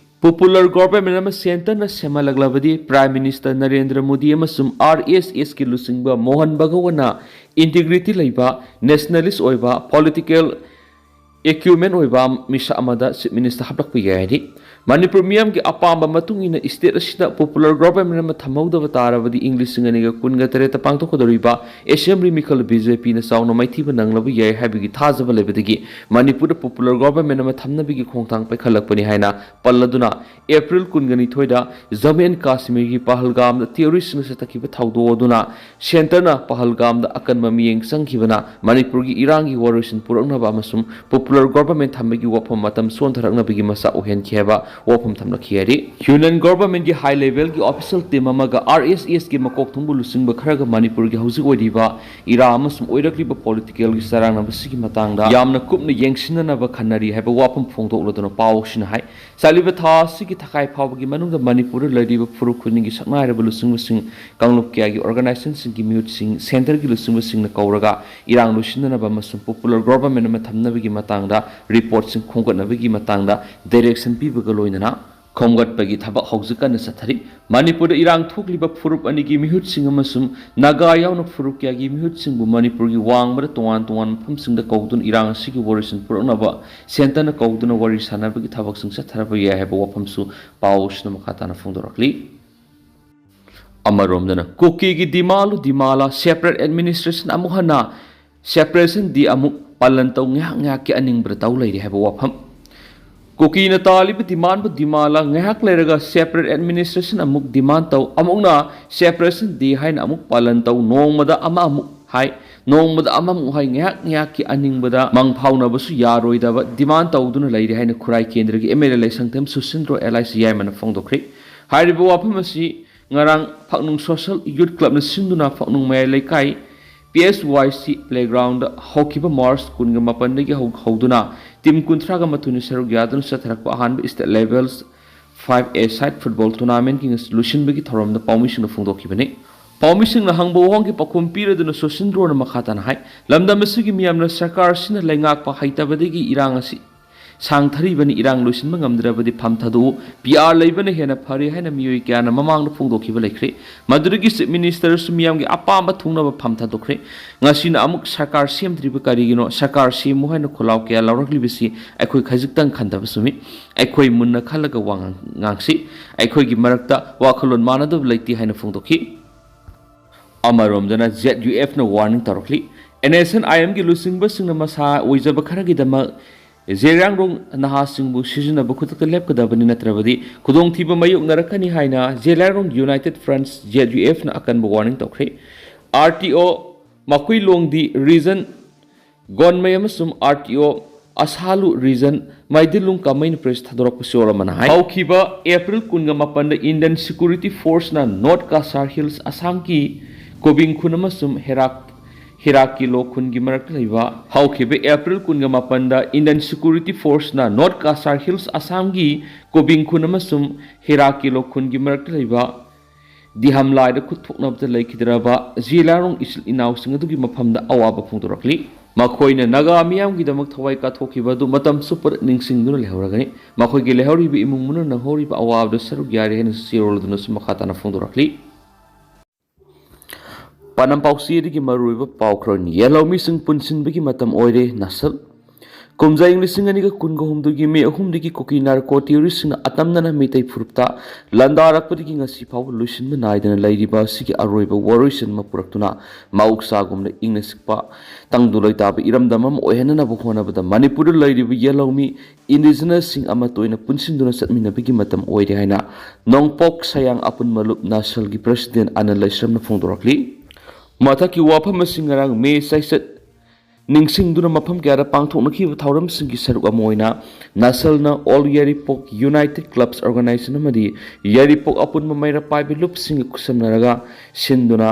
Popular government ꯑꯃ centreꯅ ꯁꯦꯝꯍꯜꯂꯛꯂꯕꯗꯤ Prime Minister ꯅꯔꯦꯟꯗ꯭ꯔ ꯃꯣꯗꯤ ꯑꯃꯁꯨꯡ ꯑꯥꯔ ꯑꯦꯁ ꯑꯦꯁꯀꯤ ꯂꯨꯆꯤꯡꯕ ꯃꯣꯍꯟ ꯚꯒꯋꯠꯅ integrity ꯂꯩꯕ, nationalist ꯑꯣꯏꯕ, political acumen ꯑꯣꯏꯕ ꯃꯤꯁꯛ ꯑꯃꯗ Chief Minister ꯍꯥꯞꯂꯛꯄ ꯌꯥꯏ ꯍꯥꯏꯔꯤ꯫ ꯃꯅꯤꯄꯨꯔ ꯃꯤꯌꯥꯝꯒꯤ ꯑꯄꯥꯝꯕ ꯃꯇꯨꯡ ꯏꯟꯅ state ꯑꯁꯤꯗ popular government ꯑꯃ ꯊꯝꯍꯧꯗꯕ ꯇꯥꯔꯕꯗꯤ ꯏꯪ ꯂꯤꯁꯤꯡ ꯑꯅꯤꯒ ꯀꯨꯟꯒ ꯇꯔꯦꯠꯇ ꯄꯥꯡꯊꯣꯛꯀꯗꯧꯔꯤꯕ assembly ꯃꯤꯈꯜ ꯕꯤ ꯖꯦ ꯄꯤꯅ ꯆꯥꯎꯅ ꯃꯥꯏꯊꯤꯕ ꯅꯪꯂꯕ ꯌꯥꯏ ꯍꯥꯏꯕꯒꯤ ꯊꯥꯖꯕ ꯂꯩꯕꯗꯒꯤ ꯃꯅꯤꯄꯨꯔꯗ popular government ꯑꯃ ꯊꯝꯅꯕꯒꯤ ꯈꯣꯡꯊꯥꯡ ꯄꯥꯏꯈꯠꯂꯛꯄꯅꯤ ꯍꯥꯏꯅ ꯄꯜꯂꯗꯨꯅ, ꯑꯦꯄ꯭ꯔꯤꯜ ꯀꯨꯟꯒ ꯅꯤꯊꯣꯏꯗ ꯖꯝꯃꯨ ꯑꯦꯟ ꯀꯥꯁꯃꯤꯔꯒꯤ ꯄꯍꯜꯒꯥꯝꯗ terroristꯁꯤꯡꯅ ꯆꯠꯊꯈꯤꯕ ꯊꯧꯗꯣꯛ ꯑꯗꯨꯅ centreꯅ ꯄꯍꯜꯒꯥꯝꯗ ꯑꯀꯟꯕ ꯃꯤꯠꯌꯦꯡ ꯆꯪꯈꯤꯕꯅ ꯃꯅꯤꯄꯨꯔꯒꯤ ꯏꯔꯥꯡꯒꯤ ꯋꯥꯔꯣꯏꯁꯤꯟ ꯄꯨꯔꯛꯅꯕ ꯑꯃꯁꯨꯡ popular government ꯊꯝꯕꯒꯤ ꯋꯥꯐꯝ ꯃꯇꯝ ꯁꯣꯟꯊꯔꯛꯅꯕꯒꯤ ꯃꯆꯥꯛ ꯑꯣꯏꯍꯟꯈꯤ ꯍꯥꯏꯕ ꯋꯥꯐꯝ ꯊꯝꯂꯛꯈꯤ ꯍꯥꯏꯔꯤ꯫ Union governmentꯀꯤ high levelꯒꯤ official team ꯑꯃꯒ ꯑꯥꯔ ꯑꯦꯁ ꯑꯦꯁꯀꯤ ꯃꯀꯣꯛ ꯊꯣꯡꯕ ꯂꯨꯆꯤꯡꯕ ꯈꯔꯒ ꯃꯅꯤꯄꯨꯔꯒꯤ ꯍꯧꯖꯤꯛ ꯑꯣꯏꯔꯤꯕ ꯏꯔꯥ ꯑꯃꯁꯨꯡ ꯑꯣꯏꯔꯛꯂꯤꯕ politicalꯒꯤ ꯆꯔꯥꯡꯅꯕꯁꯤꯒꯤ ꯃꯇꯥꯡꯗ ꯌꯥꯝꯅ ꯀꯨꯞꯅ ꯌꯦꯡꯁꯤꯟꯅꯅꯕ ꯈꯟꯅꯔꯤ ꯍꯥꯏꯕ ꯋꯥꯐꯝ ꯐꯣꯡꯗꯣꯛꯂꯗꯨꯅ ꯄꯥꯎꯁꯤꯅ ꯍꯥꯏ꯫ ꯆꯠꯂꯤꯕ ꯊꯥ ꯑꯁꯤꯒꯤ ꯊꯈꯥꯏ ꯐꯥꯎꯕꯒꯤ ꯃꯅꯨꯡꯗ ꯃꯅꯤꯄꯨꯔꯗ ꯂꯩꯔꯤꯕ ꯐꯨꯔꯨꯞ ꯈꯨꯗꯤꯡꯒꯤ ꯁꯛꯅꯥꯏꯔꯕ ꯂꯨꯆꯤꯡꯕꯁꯤꯡ, ꯀꯥꯡꯂꯨꯞ ꯀꯌꯥꯒꯤ organizationꯁꯤꯡꯒꯤ ꯃꯤꯍꯨꯠꯁꯤꯡ centreꯒꯤ ꯂꯨꯆꯤꯡꯕꯁꯤꯡꯅ ꯀꯧꯔꯒ ꯏꯔꯥꯡ ꯂꯣꯏꯁꯤꯟꯅꯅꯕ ꯑꯃꯁꯨꯡ popular government ꯑꯃ ꯊꯝꯅꯕꯒꯤ ꯃꯇꯥꯡꯗ reportꯁꯤꯡ ꯈꯣꯝꯒꯠꯅꯕꯒꯤ ꯃꯇꯥꯡꯗ direction ꯄꯤꯕꯒ ꯂꯣꯏꯅꯅ ꯈꯣꯝꯒꯠꯄꯒꯤ ꯊꯕꯛ ꯍꯧꯖꯤꯛ ꯀꯟꯅ ꯆꯠꯊꯔꯤ꯫ ꯃꯅꯤꯄꯨꯔꯗ ꯏꯔꯥꯡ ꯊꯣꯛꯂꯤꯕ ꯐꯨꯔꯨꯞ ꯑꯅꯤꯒꯤ ꯃꯤꯍꯨꯠꯁꯤꯡ ꯑꯃꯁꯨꯡ ꯅꯥꯒꯥ ꯌꯥꯎꯅ ꯐꯨꯔꯨꯞ ꯀꯌꯥꯒꯤ ꯃꯤꯍꯨꯠꯁꯤꯡꯕꯨ ꯃꯅꯤꯄꯨꯔꯒꯤ ꯋꯥꯡꯃꯗ ꯇꯣꯉꯥꯟ ꯇꯣꯉꯥꯟꯕ ꯃꯐꯝꯁꯤꯡꯗ ꯀꯧꯗꯨꯅ ꯏꯔꯥꯡ ꯑꯁꯤꯒꯤ ꯋꯥꯔꯣꯏꯁꯤꯟ ꯄꯨꯔꯛꯅꯕ centreꯅ ꯀꯧꯗꯨꯅ ꯋꯥꯔꯤ ꯁꯥꯟꯅꯕꯒꯤ ꯊꯕꯛꯁꯤꯡ ꯆꯠꯊꯔꯕ ꯌꯥꯏ ꯍꯥꯏꯕ ꯋꯥꯐꯝꯁꯨ ꯄꯥꯎꯁꯤꯅ ꯃꯈꯥ ꯇꯥꯅ ꯐꯣꯡꯗꯣꯔꯛꯂꯤ꯫ ꯑꯃꯔꯣꯝꯗꯅ ꯀꯨꯀꯤꯒꯤ ꯗꯤꯃꯥꯟꯗꯨ ꯗꯤꯃꯥꯂꯥ separate administration ꯑꯃꯨꯛ ꯍꯟꯅ separation day ꯑꯃꯨꯛ ꯄꯥꯂꯟ ꯇꯧ, ꯉꯥꯏꯍꯥꯛ ꯉꯥꯏꯍꯥꯛꯀꯤ ꯑꯅꯤꯡꯕꯗ ꯇꯧ ꯂꯩꯔꯤ ꯍꯥꯏꯕ ꯋꯥꯐꯝ꯫ ꯀꯨꯀꯤꯅ ꯇꯥꯜꯂꯤꯕ ꯗꯤꯃꯥꯟꯕꯨ ꯗꯤꯃꯥꯂꯥ, ꯉꯥꯏꯍꯥꯛ ꯂꯩꯔꯒ separate administration ꯑꯃꯨꯛ demand ꯇꯧ, ꯑꯃꯨꯛꯅ separation day ꯍꯥꯏꯅ ꯑꯃꯨꯛ ꯄꯥꯂꯟ ꯇꯧ, ꯅꯣꯡꯃꯗ ꯑꯃ ꯑꯃꯨꯛ ꯍꯥꯏ, ꯅꯣꯡꯃꯗ ꯑꯃꯃꯨꯛ ꯍꯥꯏ, ꯉꯥꯏꯍꯥꯛ ꯉꯥꯏꯍꯥꯛꯀꯤ ꯑꯅꯤꯡꯕꯗ ꯃꯪ ꯐꯥꯎꯅꯕꯁꯨ ꯌꯥꯔꯣꯏꯗꯕ demand ꯇꯧꯗꯨꯅ ꯂꯩꯔꯤ ꯍꯥꯏꯅ ꯈꯨꯔꯥꯏ ꯀꯦꯟꯗ꯭ꯔꯒꯤ M L A Leishangthem Susindro L I C ꯌꯥꯏꯃꯅ ꯐꯣꯡꯗꯣꯛꯈ꯭ꯔꯦ꯫ ꯍꯥꯏꯔꯤꯕ ꯋꯥꯐꯝ ꯑꯁꯤ ꯉꯔꯥꯡ ꯐꯛꯅꯨꯡ social youth clubꯅ ꯁꯤꯟꯗꯨꯅ ꯐꯛꯅꯨꯡ ꯃꯌꯥꯏ ꯂꯩꯀꯥꯏ ꯄꯤ ꯑꯦꯁ ꯋꯥꯏ ꯁꯤ ꯄ꯭ꯂꯦꯒ꯭ꯔꯥꯎꯟꯗ ꯍꯧꯈꯤꯕ ꯃꯥꯔꯆ ꯀꯨꯟꯒ ꯃꯥꯄꯟꯗꯒꯤ ꯍꯧ-, ꯍꯧꯗꯨꯅ ꯇꯤꯝ ꯀꯨꯟꯊ꯭ꯔꯥꯒ ꯃꯥꯊꯣꯏꯅ ꯁꯔꯨꯛ ꯌꯥꯗꯨꯅ ꯆꯠꯊꯔꯛꯄ ꯑꯍꯥꯟꯕ ꯁ꯭ꯇꯦꯠ ꯂꯦꯚꯦꯜ ꯐꯥꯏꯚ ꯑꯦ ꯁꯥꯏꯠ ꯐꯨꯠꯕꯣꯜ ꯇꯣꯔꯅꯥꯃꯦꯟꯠꯀꯤ ꯉꯁꯤ ꯂꯣꯏꯁꯤꯟꯕꯒꯤ ꯊꯧꯔꯝꯗ ꯄꯥꯎꯃꯤꯁꯤꯡꯅ ꯐꯣꯡꯗꯣꯛꯈꯤꯕꯅꯤ꯫ ꯄꯥꯎꯃꯤꯁꯤꯡꯅ ꯍꯪꯕ ꯋꯥꯍꯪꯒꯤ ꯄꯥꯎꯈꯨꯝ ꯄꯤꯔꯗꯨꯅ ꯁꯣꯁꯤꯟꯗ꯭ꯔꯣꯅ ꯃꯈꯥ ꯇꯥꯅ ꯍꯥꯏ, ꯂꯝꯗꯝ ꯑꯁꯤꯒꯤ ꯃꯤꯌꯥꯝꯅ ꯁꯔꯀꯥꯔ ꯑꯁꯤꯅ ꯂꯩꯉꯥꯛꯄ ꯍꯩꯇꯕꯗꯒꯤ ꯏꯔꯥꯡ ꯑꯁꯤ ꯁꯥꯡꯊꯔꯤꯕꯅꯤ꯫ ꯏꯔꯥꯡ ꯂꯣꯏꯁꯤꯟꯕ ꯉꯝꯗ꯭ꯔꯕꯗꯤ ꯐꯝ ꯊꯥꯗꯣꯛꯎ, ꯄꯤ ꯑꯥꯔ ꯂꯩꯕꯅ ꯍꯦꯟꯅ ꯐꯔꯦ ꯍꯥꯏꯅ ꯃꯤꯑꯣꯏ ꯀꯌꯥꯅ ꯃꯃꯥꯡꯗ ꯐꯣꯡꯗꯣꯛꯈꯤꯕ ꯂꯩꯈ꯭ꯔꯦ꯫ ꯃꯗꯨꯗꯒꯤ ꯆꯤꯐ ꯃꯤꯅꯤꯁꯇꯔꯁꯨ ꯃꯤꯌꯥꯝꯒꯤ ꯑꯄꯥꯝꯕ ꯊꯨꯡꯅꯕ ꯐꯝ ꯊꯥꯗꯣꯛꯈ꯭ꯔꯦ꯫ ꯉꯁꯤꯅ ꯑꯃꯨꯛ ꯁꯔꯀꯥꯔ ꯁꯦꯝꯗ꯭ꯔꯤꯕ ꯀꯔꯤꯒꯤꯅꯣ? ꯁꯔꯀꯥꯔ ꯁꯦꯝꯃꯨ ꯍꯥꯏꯅ ꯈꯣꯜꯂꯥꯎ ꯀꯌꯥ ꯂꯥꯎꯔꯛꯂꯤꯕꯁꯤ ꯑꯩꯈꯣꯏ ꯈꯖꯤꯛꯇꯪ ꯈꯟꯊꯕ ꯆꯨꯝꯃꯤ꯫ ꯑꯩꯈꯣꯏ ꯃꯨꯟꯅ ꯈꯜꯂꯒ ꯋꯥ ꯉꯥꯡ-, ꯉꯥꯡꯁꯤ꯫ ꯑꯩꯈꯣꯏꯒꯤ ꯃꯔꯛꯇ ꯋꯥꯈꯜꯂꯣꯟ ꯃꯥꯟꯅꯗꯕ ꯂꯩꯇꯦ ꯍꯥꯏꯅ ꯐꯣꯡꯗꯣꯛꯈꯤ꯫ ꯑꯃꯔꯣꯝꯗꯅ ꯖꯦꯠ ꯌꯨ ꯑꯦꯐꯅ ꯋꯥꯔꯅꯤꯡ ꯇꯧꯔꯛꯂꯤ꯫ ꯑꯦꯟ ꯑꯦꯁ ꯑꯦꯟ ꯑꯥꯏ ꯑꯦꯝꯒꯤ ꯂꯨꯆꯤꯡꯕꯁꯤꯡꯅ ꯃꯁꯥ ꯑꯣꯏꯖꯕ ꯈꯔꯒꯤꯗꯃꯛ ꯖꯦꯂꯤꯌꯥꯡꯔꯣꯡ ꯅꯍꯥꯁꯤꯡꯕꯨ ꯁꯤꯖꯤꯟꯅꯕ ꯈꯨꯗꯛꯇ ꯂꯦꯞꯀꯗꯕꯅꯤ, ꯅꯠꯇ꯭ꯔꯕꯗꯤ ꯈꯨꯗꯣꯡꯊꯤꯕ ꯃꯥꯌꯣꯛꯅꯔꯛꯀꯅꯤ ꯍꯥꯏꯅ Zeliangrong United front, Z U ꯑꯦꯐꯅ ꯑꯀꯟꯕ ꯋꯥꯔꯅꯤꯡ ꯇꯧꯈ꯭ꯔꯦ꯫ ꯑꯥꯔ ꯇꯤ ꯑꯣ ꯃꯈꯨꯏꯂꯣꯡꯗꯤ ꯔꯤꯖꯟ ꯒꯣꯟꯃꯩ ꯑꯃꯁꯨꯡ ꯑꯥꯔ ꯇꯤ ꯑꯣ ꯑꯁꯥꯂꯨ ꯔꯤꯖꯟ ꯃꯩꯗꯤꯂꯨꯡ ꯀꯃꯩꯅ ꯄ꯭ꯔꯦꯁ ꯊꯥꯗꯣꯔꯛꯄꯁꯤ ꯑꯣꯏꯔꯝꯕꯅ ꯍꯥꯏ꯫ ꯍꯧꯈꯤꯕ ꯑꯦꯄ꯭ꯔꯤꯜ ꯀꯨꯟꯒ ꯃꯥꯄꯟꯗ ꯏꯟꯗꯤꯌꯟ ꯁꯦꯀ꯭ꯌꯨꯔꯤꯇꯤ ꯐꯣꯔꯁꯅ ꯅꯣꯔꯠ ꯀꯥꯁꯥꯔ ꯍꯤꯜꯁ ꯑꯁꯥꯝꯒꯤ ꯀꯣꯕꯤꯡ ꯈꯨꯟ ꯑꯃꯁꯨꯡ ꯍꯦꯔꯥꯛ, ꯍꯤꯔꯥꯀꯤꯂꯣ ꯈꯨꯟꯒꯤ ꯃꯔꯛꯇ ꯂꯩꯕ, ꯍꯧꯈꯤꯕ ꯑꯦꯄ꯭ꯔꯤꯜ ꯀꯨꯟꯒ ꯃꯥꯄꯟꯗ ꯏꯟꯗꯤꯌꯟ ꯁꯦꯀ꯭ꯌꯨꯔꯤꯇꯤ ꯐꯣꯔꯁꯅ ꯅꯣꯔꯠ ꯀꯥꯁꯥꯔ ꯍꯤꯜꯁ ꯑꯁꯥꯝꯒꯤ ꯀꯣꯕꯤꯡ ꯈꯨꯟ ꯑꯃꯁꯨꯡ ꯍꯤꯔꯥꯀꯤꯂꯣ ꯈꯨꯟꯒꯤ ꯃꯔꯛꯇ ꯂꯩꯕ ꯗꯤꯍꯝꯂꯥꯏꯗ ꯈꯨꯠ ꯊꯣꯛꯅꯕꯗ ꯂꯩꯈꯤꯗ꯭ꯔꯕ ꯖꯤꯂꯥꯔꯣꯡ ꯏꯆꯤꯜ ꯏꯅꯥꯎꯁꯤꯡ ꯑꯗꯨꯒꯤ ꯃꯐꯝꯗ ꯑꯋꯥꯕ ꯐꯣꯡꯗꯣꯔꯛꯂꯤ꯫ ꯃꯈꯣꯏꯅ ꯅꯥꯒꯥ ꯃꯤꯌꯥꯝꯒꯤꯗꯃꯛ ꯊꯋꯥꯏ ꯀꯠꯊꯣꯛꯈꯤꯕ ꯑꯗꯨ ꯃꯇꯝ ꯆꯨꯞꯄꯗ ꯅꯤꯡꯁꯤꯡꯗꯨꯅ ꯂꯩꯍꯧꯔꯒꯅꯤ꯫ ꯃꯈꯣꯏꯒꯤ ꯂꯩꯍꯧꯔꯤꯕ ꯏꯃꯨꯡ ꯃꯅꯨꯡꯅ ꯅꯪꯍꯧꯔꯤꯕ ꯑꯋꯥꯕꯗ ꯁꯔꯨꯛ ꯌꯥꯔꯤ ꯍꯥꯏꯅꯁꯨ ꯆꯦꯔꯣꯜ ꯑꯗꯨꯅꯁꯨ ꯃꯈꯥ ꯇꯥꯅ ꯐꯣꯡꯗꯣꯔꯛꯂꯤ꯫ ꯄꯥꯟꯗꯝ ꯄꯥꯎꯆꯦꯗꯒꯤ ꯃꯔꯨꯑꯣꯏꯕ ꯄꯥꯎ ꯈꯔꯅꯤ꯫ ꯌꯦꯜꯍꯧꯃꯤꯁꯤꯡ ꯄꯨꯟꯁꯤꯟꯕꯒꯤ ꯃꯇꯝ ꯑꯣꯏꯔꯦ, ꯅꯁꯜ꯫ ꯀꯨꯝꯖꯥ ꯏꯪ ꯂꯤꯁꯤꯡ ꯑꯅꯤꯒ ꯀꯨꯟꯒ ꯍꯨꯝꯗꯣꯏꯒꯤ ꯃꯦ ꯑꯍꯨꯝꯗꯒꯤ ꯀꯨꯀꯤ ꯅꯥꯔꯀꯣ ꯇꯦꯔꯣꯔꯤꯁ꯭ꯠꯁꯤꯡꯅ ꯑꯇꯝꯅꯅ ꯃꯤꯇꯩ ꯐꯨꯔꯨꯞꯇ ꯂꯥꯟꯗꯥꯔꯛꯄꯗꯒꯤ ꯉꯁꯤ ꯐꯥꯎꯕ ꯂꯣꯏꯁꯤꯟꯕ ꯅꯥꯏꯗꯅ ꯂꯩꯔꯤꯕ ꯑꯁꯤꯒꯤ ꯑꯔꯣꯏꯕ ꯋꯥꯔꯣꯏꯁꯤꯟ ꯑꯃ ꯄꯨꯔꯛꯇꯨꯅ ꯃꯍꯧꯁꯥꯒꯨꯝꯅ ꯏꯪꯅ ꯆꯤꯛꯄ ꯇꯪꯗꯨ ꯂꯩꯇꯥꯕ ꯏꯔꯝꯗꯝ ꯑꯃ ꯑꯣꯏꯍꯟꯅꯅꯕ ꯍꯣꯠꯅꯕꯗ ꯃꯅꯤꯄꯨꯔꯗ ꯂꯩꯔꯤꯕ ꯌꯦꯜꯍꯧꯃꯤ ꯏꯟꯗꯤꯖꯤꯅꯁꯁꯤꯡ ꯑꯃ ꯇꯣꯏꯅ ꯄꯨꯟꯁꯤꯟꯗꯨꯅ ꯆꯠꯃꯤꯟꯅꯕꯒꯤ ꯃꯇꯝ ꯑꯣꯏꯔꯦ ꯍꯥꯏꯅ ꯅꯣꯡꯄꯣꯛ ꯁꯌꯥꯡ ꯑꯄꯨꯟꯕ ꯂꯨꯞ ꯅꯁꯜꯒꯤ ꯄ꯭ꯔꯦꯁꯤꯗꯦꯟꯠ ꯑꯅꯤꯜ ꯂꯩꯁ꯭ꯔꯝꯅ ꯐꯣꯡꯗꯣꯔꯛꯂꯤ꯫ ꯃꯊꯛꯀꯤ ꯋꯥꯐꯝ ꯑꯁꯤ ꯉꯔꯥꯡ ꯃꯦ ꯆꯩꯆꯠ ꯅꯤꯡꯁꯤꯡꯗꯨꯅ ꯃꯐꯝ ꯀꯌꯥꯗ ꯄꯥꯡꯊꯣꯛꯅꯈꯤꯕ ꯊꯧꯔꯝꯁꯤꯡꯒꯤ ꯁꯔꯨꯛ ꯑꯃ ꯑꯣꯏꯅ ꯅꯁꯜꯅ ꯑꯣꯜ ꯌꯥꯏꯔꯤꯄꯣꯛ ꯌꯨꯅꯥꯏꯇꯦꯗ ꯀ꯭ꯂꯕꯁ ꯑꯣꯔꯒꯅꯥꯏꯖꯦꯁꯟ ꯑꯃꯗꯤ ꯌꯥꯏꯔꯤꯄꯣꯛ ꯑꯄꯨꯟꯕ ꯃꯩꯔꯥ ꯄꯥꯏꯕꯤ ꯂꯨꯞꯁꯤꯡꯒ ꯈꯨꯠꯁꯝꯅꯔꯒ ꯁꯤꯟꯗꯨꯅ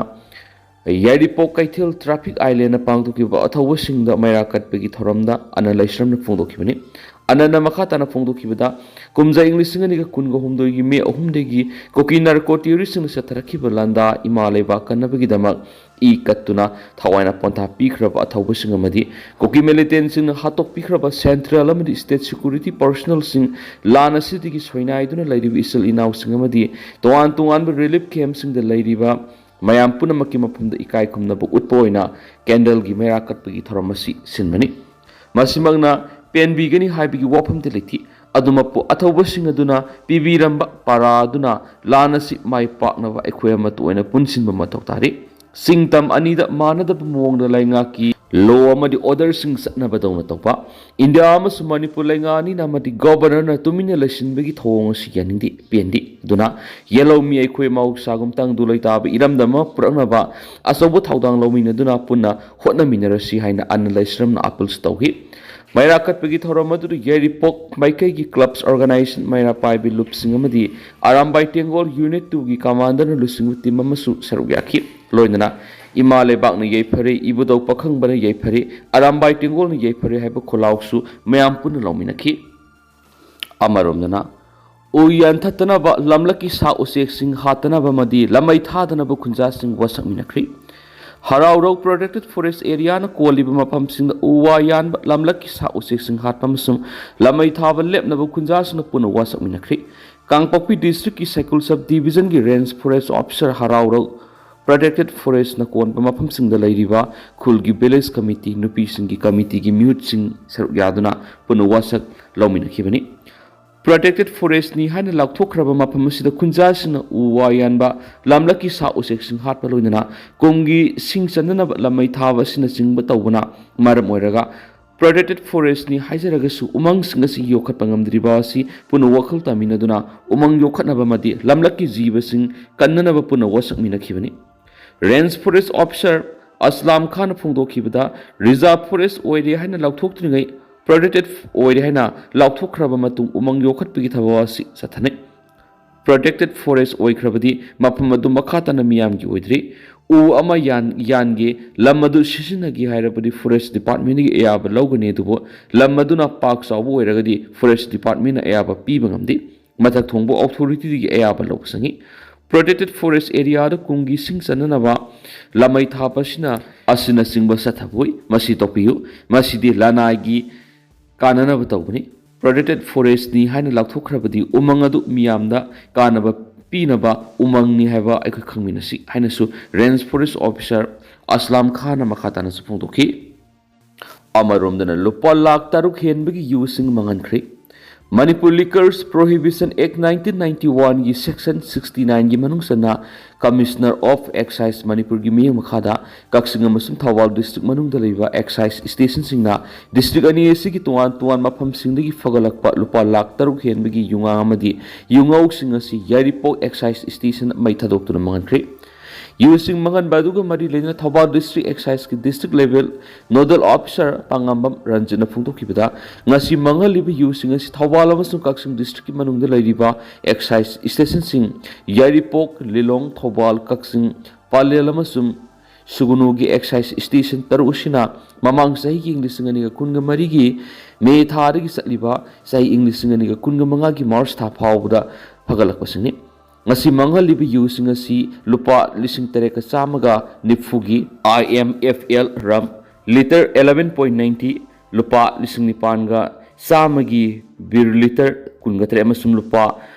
ꯌꯥꯏꯔꯤꯄꯣꯛ ꯀꯩꯊꯦꯜ traffic islandꯅ ꯄꯥꯡꯊꯣꯛꯈꯤꯕ ꯑꯊꯧꯕꯁꯤꯡꯗ ꯃꯩꯔꯥ ꯀꯠꯄꯒꯤ ꯊꯧꯔꯝꯗ ꯑꯅꯟ ꯂꯩꯁ꯭ꯔꯝꯅ ꯐꯣꯡꯗꯣꯛꯈꯤꯕꯅꯤ꯫ ꯑꯅꯟꯅ ꯃꯈꯥ ꯇꯥꯅ ꯐꯣꯡꯗꯣꯛꯈꯤꯕꯗ, ꯀꯨꯝꯖꯥ ꯏꯪ ꯂꯤꯁꯤꯡ ꯑꯅꯤꯒ ꯀꯨꯟꯒ ꯍꯨꯝꯗꯣꯏꯒꯤ ꯃꯦ ꯑꯍꯨꯝꯗꯒꯤ ꯀꯨꯀꯤ ꯅꯥꯔꯀꯣ ꯇꯦꯔꯣꯔꯤꯁꯁꯤꯡꯅ ꯆꯠꯊꯔꯛꯈꯤꯕ ꯂꯥꯟꯗꯥ ꯏꯃꯥ ꯂꯩꯕꯥꯛ ꯀꯟꯅꯕꯒꯤꯗꯃꯛ ꯏ ꯀꯠꯇꯨꯅ ꯊꯋꯥꯏꯅ ꯄꯣꯟꯊꯥ ꯄꯤꯈ꯭ꯔꯕ ꯑꯊꯧꯕꯁꯤꯡ ꯑꯃꯗꯤ ꯀꯨꯀꯤ ꯃꯤꯂꯤꯇꯦꯟꯁꯤꯡꯅ ꯍꯥꯠꯇꯣꯛꯄꯤꯈ꯭ꯔꯕ central ꯑꯃꯗꯤ state security personnelꯁꯤꯡ, ꯂꯥꯟ ꯑꯁꯤꯗꯒꯤ ꯁꯣꯏꯅꯥꯏꯗꯨꯅ ꯂꯩꯔꯤꯕ ꯏꯆꯤꯜ ꯏꯅꯥꯎꯁꯤꯡ ꯑꯃꯗꯤ ꯇꯣꯉꯥꯟ ꯇꯣꯉꯥꯟꯕ relief campꯁꯤꯡꯗ ꯂꯩꯔꯤꯕ ꯃꯌꯥꯝ ꯄꯨꯝꯅꯃꯛꯀꯤ ꯃꯐꯝꯗ ꯏꯀꯥꯏ ꯈꯨꯝꯅꯕ ꯎꯠꯄ ꯑꯣꯏꯅ candleꯒꯤ ꯃꯩꯔꯥ ꯀꯠꯄꯒꯤ ꯊꯧꯔꯝ ꯑꯁꯤ ꯁꯤꯟꯕꯅꯤ꯫ ꯃꯁꯤꯃꯛꯅ ꯄꯦꯟꯕꯤꯒꯅꯤ ꯍꯥꯏꯕꯒꯤ ꯋꯥꯐꯝꯗꯤ ꯂꯩꯇꯦ꯫ ꯑꯗꯨꯃꯛꯄꯨ ꯑꯊꯧꯕꯁꯤꯡ ꯑꯗꯨꯅ ꯄꯤꯕꯤꯔꯝꯕ ꯄꯥꯔꯥ ꯑꯗꯨꯅ ꯂꯥꯟ ꯑꯁꯤ ꯃꯥꯏ ꯄꯥꯛꯅꯕ ꯑꯩꯈꯣꯏ ꯑꯃꯠꯇ ꯑꯣꯏꯅ ꯄꯨꯟꯁꯤꯟꯕ ꯃꯊꯧ ꯇꯥꯔꯤ꯫ ꯁꯤꯡꯇꯝ ꯑꯅꯤꯗ ꯃꯥꯟꯅꯗꯕ ꯃꯑꯣꯡꯗ ꯂꯩꯉꯥꯛꯀꯤ law ꯑꯃꯗꯤ orderꯁꯤꯡ ꯆꯠꯅꯕꯗꯧꯅ ꯇꯧꯕ, ꯏꯟꯗꯤꯌꯥ ꯑꯃꯁꯨꯡ ꯃꯅꯤꯄꯨꯔ ꯂꯩꯉꯥꯛ ꯑꯅꯤꯅ ꯑꯃꯗꯤ governorꯅ ꯇꯨꯃꯤꯟꯅ ꯂꯩꯁꯤꯟꯕꯒꯤ ꯊꯧꯑꯣꯡ ꯑꯁꯤ ꯌꯥꯅꯤꯡꯗꯦ, ꯄꯦꯟꯗꯦ꯫ ꯑꯗꯨꯅ ꯌꯦꯜꯍꯧꯃꯤ ꯑꯩꯈꯣꯏ ꯃꯍꯧꯁꯥꯒꯨꯝ ꯇꯪꯗꯨ ꯂꯩꯇꯥꯕ ꯏꯔꯝꯗꯝ ꯑꯃ ꯄꯨꯔꯛꯅꯕ ꯑꯆꯧꯕ ꯊꯧꯗꯥꯡ ꯂꯧꯃꯤꯟꯅꯗꯨꯅ ꯄꯨꯟꯅ ꯍꯣꯠꯅꯃꯤꯟꯅꯔꯁꯤ ꯍꯥꯏꯅ ꯑꯅꯟ ꯂꯩꯁ꯭ꯔꯝꯅ appealꯁꯨ ꯇꯧꯈꯤ꯫ ꯃꯩꯔꯥ ꯀꯠꯄꯒꯤ ꯊꯧꯔꯝ ꯑꯗꯨꯗ ꯌꯥꯏꯔꯤꯄꯣꯛ ꯃꯥꯏꯀꯩꯒꯤ clubs organization, ꯃꯩꯔꯥ ꯄꯥꯏꯕꯤ ꯂꯨꯞꯁꯤꯡ ꯑꯃꯗꯤ ꯑꯔꯥꯝꯕꯥꯏ ꯇꯦꯡꯒꯣꯜ unit twoꯒꯤ commanderꯅ ꯂꯨꯆꯤꯡꯕ team ꯑꯃꯁꯨ ꯁꯔꯨꯛ ꯌꯥꯈꯤ꯫ ꯂꯣꯏꯅꯅ "ꯏꯃꯥ ꯂꯩꯕꯥꯛꯅ ꯌꯩꯐꯔꯦ, ꯏꯕꯨꯙꯧ ꯄꯥꯈꯪꯕꯅ ꯌꯩꯐꯔꯦ, ꯑꯔꯥꯝꯕꯥꯏ ꯇꯦꯡꯒꯣꯜꯅ ꯌꯩꯐꯔꯦ" ꯍꯥꯏꯕ ꯈꯣꯜꯂꯥꯎꯁꯨ ꯃꯌꯥꯝ ꯄꯨꯟꯅ ꯂꯥꯎꯃꯤꯟꯅꯈꯤ꯫ ꯑꯃꯔꯣꯝꯗꯅ, ꯎ ꯌꯥꯟꯊꯠꯇꯅꯕ, ꯂꯝꯂꯛꯀꯤ ꯁꯥ ꯎꯆꯦꯛꯁꯤꯡ ꯍꯥꯠꯇꯅꯕ ꯑꯃꯗꯤ ꯂꯝꯃꯩ ꯊꯥꯗꯅꯕ ꯈꯨꯟꯖꯥꯁꯤꯡ ꯋꯥꯁꯛꯃꯤꯟꯅꯈ꯭ꯔꯤ꯫ ꯍꯔꯥꯎꯔꯧ Protected Forest Areaꯅ ꯀꯣꯜꯂꯤꯕ ꯃꯐꯝꯁꯤꯡꯗ ꯎ ꯋꯥ ꯌꯥꯟꯕ, ꯂꯝꯂꯛꯀꯤ ꯁꯥ ꯎꯆꯦꯛꯁꯤꯡ ꯍꯥꯠꯄ ꯑꯃꯁꯨꯡ ꯂꯝꯃꯩ ꯊꯥꯕ ꯂꯦꯞꯅꯕ ꯈꯨꯟꯖꯥꯁꯤꯡꯅ ꯄꯨꯟꯅ ꯋꯥꯁꯛꯃꯤꯟꯅꯈ꯭ꯔꯤ꯫ ꯀꯥꯡꯄꯣꯛꯄꯤ districtꯀꯤ ꯁꯥꯏꯀꯨꯜ sub divisionꯒꯤ range forest officer ꯍꯔꯥꯎꯔꯧ Protected Forestꯅ ꯀꯣꯟꯕ ꯃꯐꯝꯁꯤꯡꯗ ꯂꯩꯔꯤꯕ ꯈꯨꯜꯒꯤ village committee, ꯅꯨꯄꯤꯁꯤꯡꯒꯤ committeeꯒꯤ ꯃꯤꯍꯨꯠꯁꯤꯡ ꯁꯔꯨꯛ ꯌꯥꯗꯨꯅ ꯄꯨꯟꯅ ꯋꯥꯁꯛ ꯂꯧꯃꯤꯟꯅꯈꯤꯕꯅꯤ꯫ Protected Forestꯅꯤ ꯍꯥꯏꯅ ꯂꯥꯎꯊꯣꯛꯈ꯭ꯔꯕ ꯃꯐꯝ ꯑꯁꯤꯗ ꯈꯨꯟꯖꯥꯁꯤꯡꯅ ꯎ ꯋꯥ ꯌꯥꯟꯕ, ꯂꯝꯂꯛꯀꯤ ꯁꯥ ꯎꯆꯦꯛꯁꯤꯡ ꯍꯥꯠꯄ, ꯂꯣꯏꯅꯅ ꯀꯨꯝꯒꯤ ꯁꯤꯡ ꯆꯟꯅꯅꯕ ꯂꯝꯃꯩ ꯊꯥꯕ ꯑꯁꯤꯅꯆꯤꯡꯕ ꯇꯧꯕꯅ ꯃꯔꯝ ꯑꯣꯏꯔꯒ, Protected Forestꯅꯤ ꯍꯥꯏꯖꯔꯒꯁꯨ ꯎꯃꯪꯁꯤꯡ ꯑꯁꯤ ꯌꯣꯛꯈꯠꯄ ꯉꯝꯗ꯭ꯔꯤꯕ ꯑꯁꯤ ꯄꯨꯟꯅ ꯋꯥꯈꯜ ꯇꯥꯃꯤꯟꯅꯗꯨꯅ ꯎꯃꯪ ꯌꯣꯛꯈꯠꯅꯕ ꯑꯃꯗꯤ ꯂꯝꯂꯛꯀꯤ ꯖꯤꯕꯁꯤꯡ ꯀꯟꯅꯅꯕ ꯄꯨꯟꯅ ꯋꯥꯁꯛꯃꯤꯟꯅꯈꯤꯕꯅꯤ꯫ Range Forest Officer ꯑꯁꯂꯥꯝ ꯈꯥꯟꯅ ꯐꯣꯡꯗꯣꯛꯈꯤꯕꯗ, reserve forest ꯑꯣꯏꯔꯦ ꯍꯥꯏꯅ ꯂꯥꯎꯊꯣꯛꯇ꯭ꯔꯤꯉꯩ, protected ꯑꯣꯏꯔꯦ ꯍꯥꯏꯅ ꯂꯥꯎꯊꯣꯛꯈ꯭ꯔꯕ ꯃꯇꯨꯡ ꯎꯃꯪ ꯌꯣꯛꯈꯠꯄꯒꯤ ꯊꯕꯛ ꯑꯁꯤ ꯆꯠꯊꯅꯩ꯫ Protected forest ꯑꯣꯏꯈ꯭ꯔꯕꯗꯤ ꯃꯐꯝ ꯑꯗꯨ ꯃꯈꯥ ꯇꯥꯅ ꯃꯤꯌꯥꯝꯒꯤ ꯑꯣꯏꯗ꯭ꯔꯤ꯫ ꯎ ꯑꯃ ꯌꯥꯟ ꯌꯥꯟꯒꯦ, ꯂꯝ ꯑꯗꯨ ꯁꯤꯖꯤꯟꯅꯒꯦ ꯍꯥꯏꯔꯕꯗꯤ ꯐꯣꯔꯦꯁ ꯗꯤꯄꯥꯔꯠꯃꯦꯟꯒꯤ ꯑꯌꯥꯕ ꯂꯧꯒꯅꯤ, ꯑꯗꯨꯕꯨ ꯂꯝ ꯑꯗꯨꯅ ꯄꯥꯛ ꯆꯥꯎꯕ ꯑꯣꯏꯔꯒꯗꯤ ꯐꯣꯔꯦꯁ ꯗꯤꯄꯥꯔꯠꯃꯦꯟꯅ ꯑꯌꯥꯕ ꯄꯤꯕ ꯉꯝꯗꯦ꯫ ꯃꯊꯛ ꯊꯣꯡꯕ ꯑꯣꯊꯣꯔꯤꯇꯤꯗꯒꯤ ꯑꯌꯥꯕ ꯂꯧꯕ ꯆꯪꯏ꯫ ꯄ꯭ꯔꯣꯇꯦꯛꯇꯦꯠ ꯐꯣꯔꯦꯁ ꯑꯦꯔꯤꯌꯥꯗ ꯀꯨꯝꯒꯤ ꯁꯤꯡ ꯆꯟꯅꯅꯕ ꯂꯥꯃꯩ ꯊꯥꯕ ꯑꯁꯤꯅ ꯑꯁꯤꯅꯆꯤꯡꯕ ꯆꯠꯊꯕ ꯎꯏ꯫ ꯃꯁꯤ ꯇꯣꯛꯄꯤꯌꯨ꯫ ꯃꯁꯤꯗꯤ ꯂꯅꯥꯏꯒꯤ ꯀꯥꯟꯅꯅꯕ ꯇꯧꯕꯅꯤ꯫ ꯄ꯭ꯔꯣꯇꯦꯛꯇꯦꯠ ꯐꯣꯔꯦꯁꯅꯤ ꯍꯥꯏꯅ ꯂꯥꯎꯊꯣꯛꯈ꯭ꯔꯕꯗꯤ ꯎꯃꯪ ꯑꯗꯨ ꯃꯤꯌꯥꯝꯗ ꯀꯥꯟꯅꯕ ꯄꯤꯅꯕ ꯎꯃꯪꯅꯤ ꯍꯥꯏꯕ ꯑꯩꯈꯣꯏ ꯈꯪꯃꯤꯟꯅꯁꯤ ꯍꯥꯏꯅꯁꯨ ꯔꯦꯟꯖ ꯐꯣꯔꯦꯁ ꯑꯣꯐꯤꯁꯥꯔ ꯑꯁꯂꯥꯝ ꯈꯥꯟꯅ ꯃꯈꯥ ꯇꯥꯅꯁꯨ ꯐꯣꯡꯗꯣꯛꯈꯤ꯫ ꯑꯃꯔꯣꯝꯗꯅ ꯂꯨꯄꯥ ꯂꯥꯈ ꯇꯔꯨꯛ ꯍꯦꯟꯕꯒꯤ ꯌꯨꯁꯤꯡ ꯃꯥꯡꯍꯟꯈ꯭ꯔꯦ꯫ ꯃꯅꯤꯄꯨꯔ ꯂꯤꯀꯔꯁ ꯄ꯭ꯔꯣꯍꯤꯕꯤꯁꯟ ꯑꯦꯛ ꯅꯥꯏꯟꯇꯤꯟ ꯅꯥꯏꯟꯇꯤ ꯋꯥꯟꯒꯤ ꯁꯦꯛꯁꯟ ꯁꯤꯛꯁꯇꯤ ꯅꯥꯏꯟꯒꯤ ꯃꯅꯨꯡ ꯆꯟꯅ ꯀꯃꯤꯁꯅꯔ ꯑꯣꯐ ꯑꯦꯛꯁꯥꯏꯁ ꯃꯅꯤꯄꯨꯔꯒꯤ ꯃꯤꯠꯌꯦꯡ ꯃꯈꯥꯗ ꯀꯛꯆꯤꯡ ꯑꯃꯁꯨꯡ ꯊꯧꯕꯥꯜ ꯗꯤꯁꯇ꯭ꯔꯤꯛ ꯃꯅꯨꯡꯗ ꯂꯩꯕ ꯑꯦꯛꯁꯥꯏꯁ ꯁ꯭ꯇꯦꯁꯟꯁꯤꯡꯅ ꯗꯤꯁꯇ꯭ꯔꯤꯛ ꯑꯅꯤ ꯑꯁꯤꯒꯤ ꯇꯣꯉꯥꯟ ꯇꯣꯉꯥꯟꯕ ꯃꯐꯝꯁꯤꯡꯗꯒꯤ ꯐꯒꯠꯂꯛꯄ ꯂꯨꯄꯥ ꯂꯥꯈ ꯇꯔꯨꯛ ꯍꯦꯟꯕꯒꯤ ꯌꯨꯉꯥ ꯑꯃꯗꯤ ꯌꯨꯉꯧꯁꯤꯡ ꯑꯁꯤ ꯌꯥꯏꯔꯤꯄꯣꯛ ꯑꯦꯛꯁꯥꯏꯁ ꯁ꯭ꯇꯦꯁꯟ ꯃꯩ ꯊꯥꯗꯣꯛꯇꯨꯅ ꯃꯥꯡꯍꯟꯈ꯭ꯔꯦ꯫ ꯌꯨꯁꯤꯡ ꯃꯥꯡꯍꯟꯕ ꯑꯗꯨꯒ ꯃꯔꯤ ꯂꯩꯅꯅ ꯊꯧꯕꯥꯜ ꯗꯤꯁꯇ꯭ꯔꯤꯛ ꯑꯦꯛꯁꯥꯏꯁꯀꯤ district level nodal officer Pangambam ꯔꯟꯖꯤꯠꯅ ꯐꯣꯡꯗꯣꯛꯈꯤꯕꯗ, ꯉꯁꯤ ꯃꯥꯡꯍꯜꯂꯤꯕ ꯌꯨꯁꯤꯡ ꯑꯁꯤ ꯊꯧꯕꯥꯜ ꯑꯃꯁꯨꯡ ꯀꯛꯆꯤꯡ ꯗꯤꯁꯇ꯭ꯔꯤꯛꯀꯤ ꯃꯅꯨꯡꯗ ꯂꯩꯔꯤꯕ ꯑꯦꯛꯁꯥꯏꯁ ꯁ꯭ꯇꯦꯁꯟꯁꯤꯡ ꯌꯥꯏꯔꯤꯄꯣꯛ, ꯂꯤꯂꯣꯡ, ꯊꯧꯕꯥꯜ, ꯀꯛꯆꯤꯡ, ꯄꯂꯦꯜ ꯑꯃꯁꯨꯡ ꯁꯨꯒꯨꯅꯨꯒꯤ ꯑꯦꯛꯁꯥꯏꯁ ꯁ꯭ꯇꯦꯁꯟ ꯇꯔꯨꯛ ꯑꯁꯤꯅ ꯃꯃꯥꯡ ꯆꯍꯤꯒꯤ ꯏꯪ ꯂꯤꯁꯤꯡ ꯑꯅꯤꯒ ꯀꯨꯟꯒ ꯃꯔꯤꯒꯤ ꯃꯦ ꯊꯥꯗꯒꯤ ꯆꯠꯂꯤꯕ ꯆꯍꯤ ꯏꯪ ꯂꯤꯁꯤꯡ ꯑꯅꯤꯒ ꯀꯨꯟꯒ ꯃꯉꯥꯒꯤ ꯃꯥꯔꯆ ꯊꯥ ꯐꯥꯎꯕꯗ ꯐꯒꯠꯂꯛꯄꯁꯤꯡꯅꯤ꯫ ꯉꯁꯤ ꯃꯥꯡꯍꯜꯂꯤꯕ ꯌꯨꯁꯤꯡ ꯑꯁꯤ ꯂꯨꯄꯥ ꯂꯤꯁꯤꯡ ꯇꯔꯦꯠꯀ ꯆꯥꯝꯃꯒ ꯅꯤꯐꯨꯒꯤ I M F L rum litre eleven point ninety, ꯂꯨꯄꯥ ꯂꯤꯁꯤꯡ ꯅꯤꯄꯥꯟꯒ ꯆꯥꯝꯃꯒꯤ ꯕꯤꯌꯔ ꯂꯤꯇꯔ ꯀꯨꯟꯒ ꯇꯔꯦꯠ ꯑꯃꯁꯨꯡ ꯂꯨꯄꯥ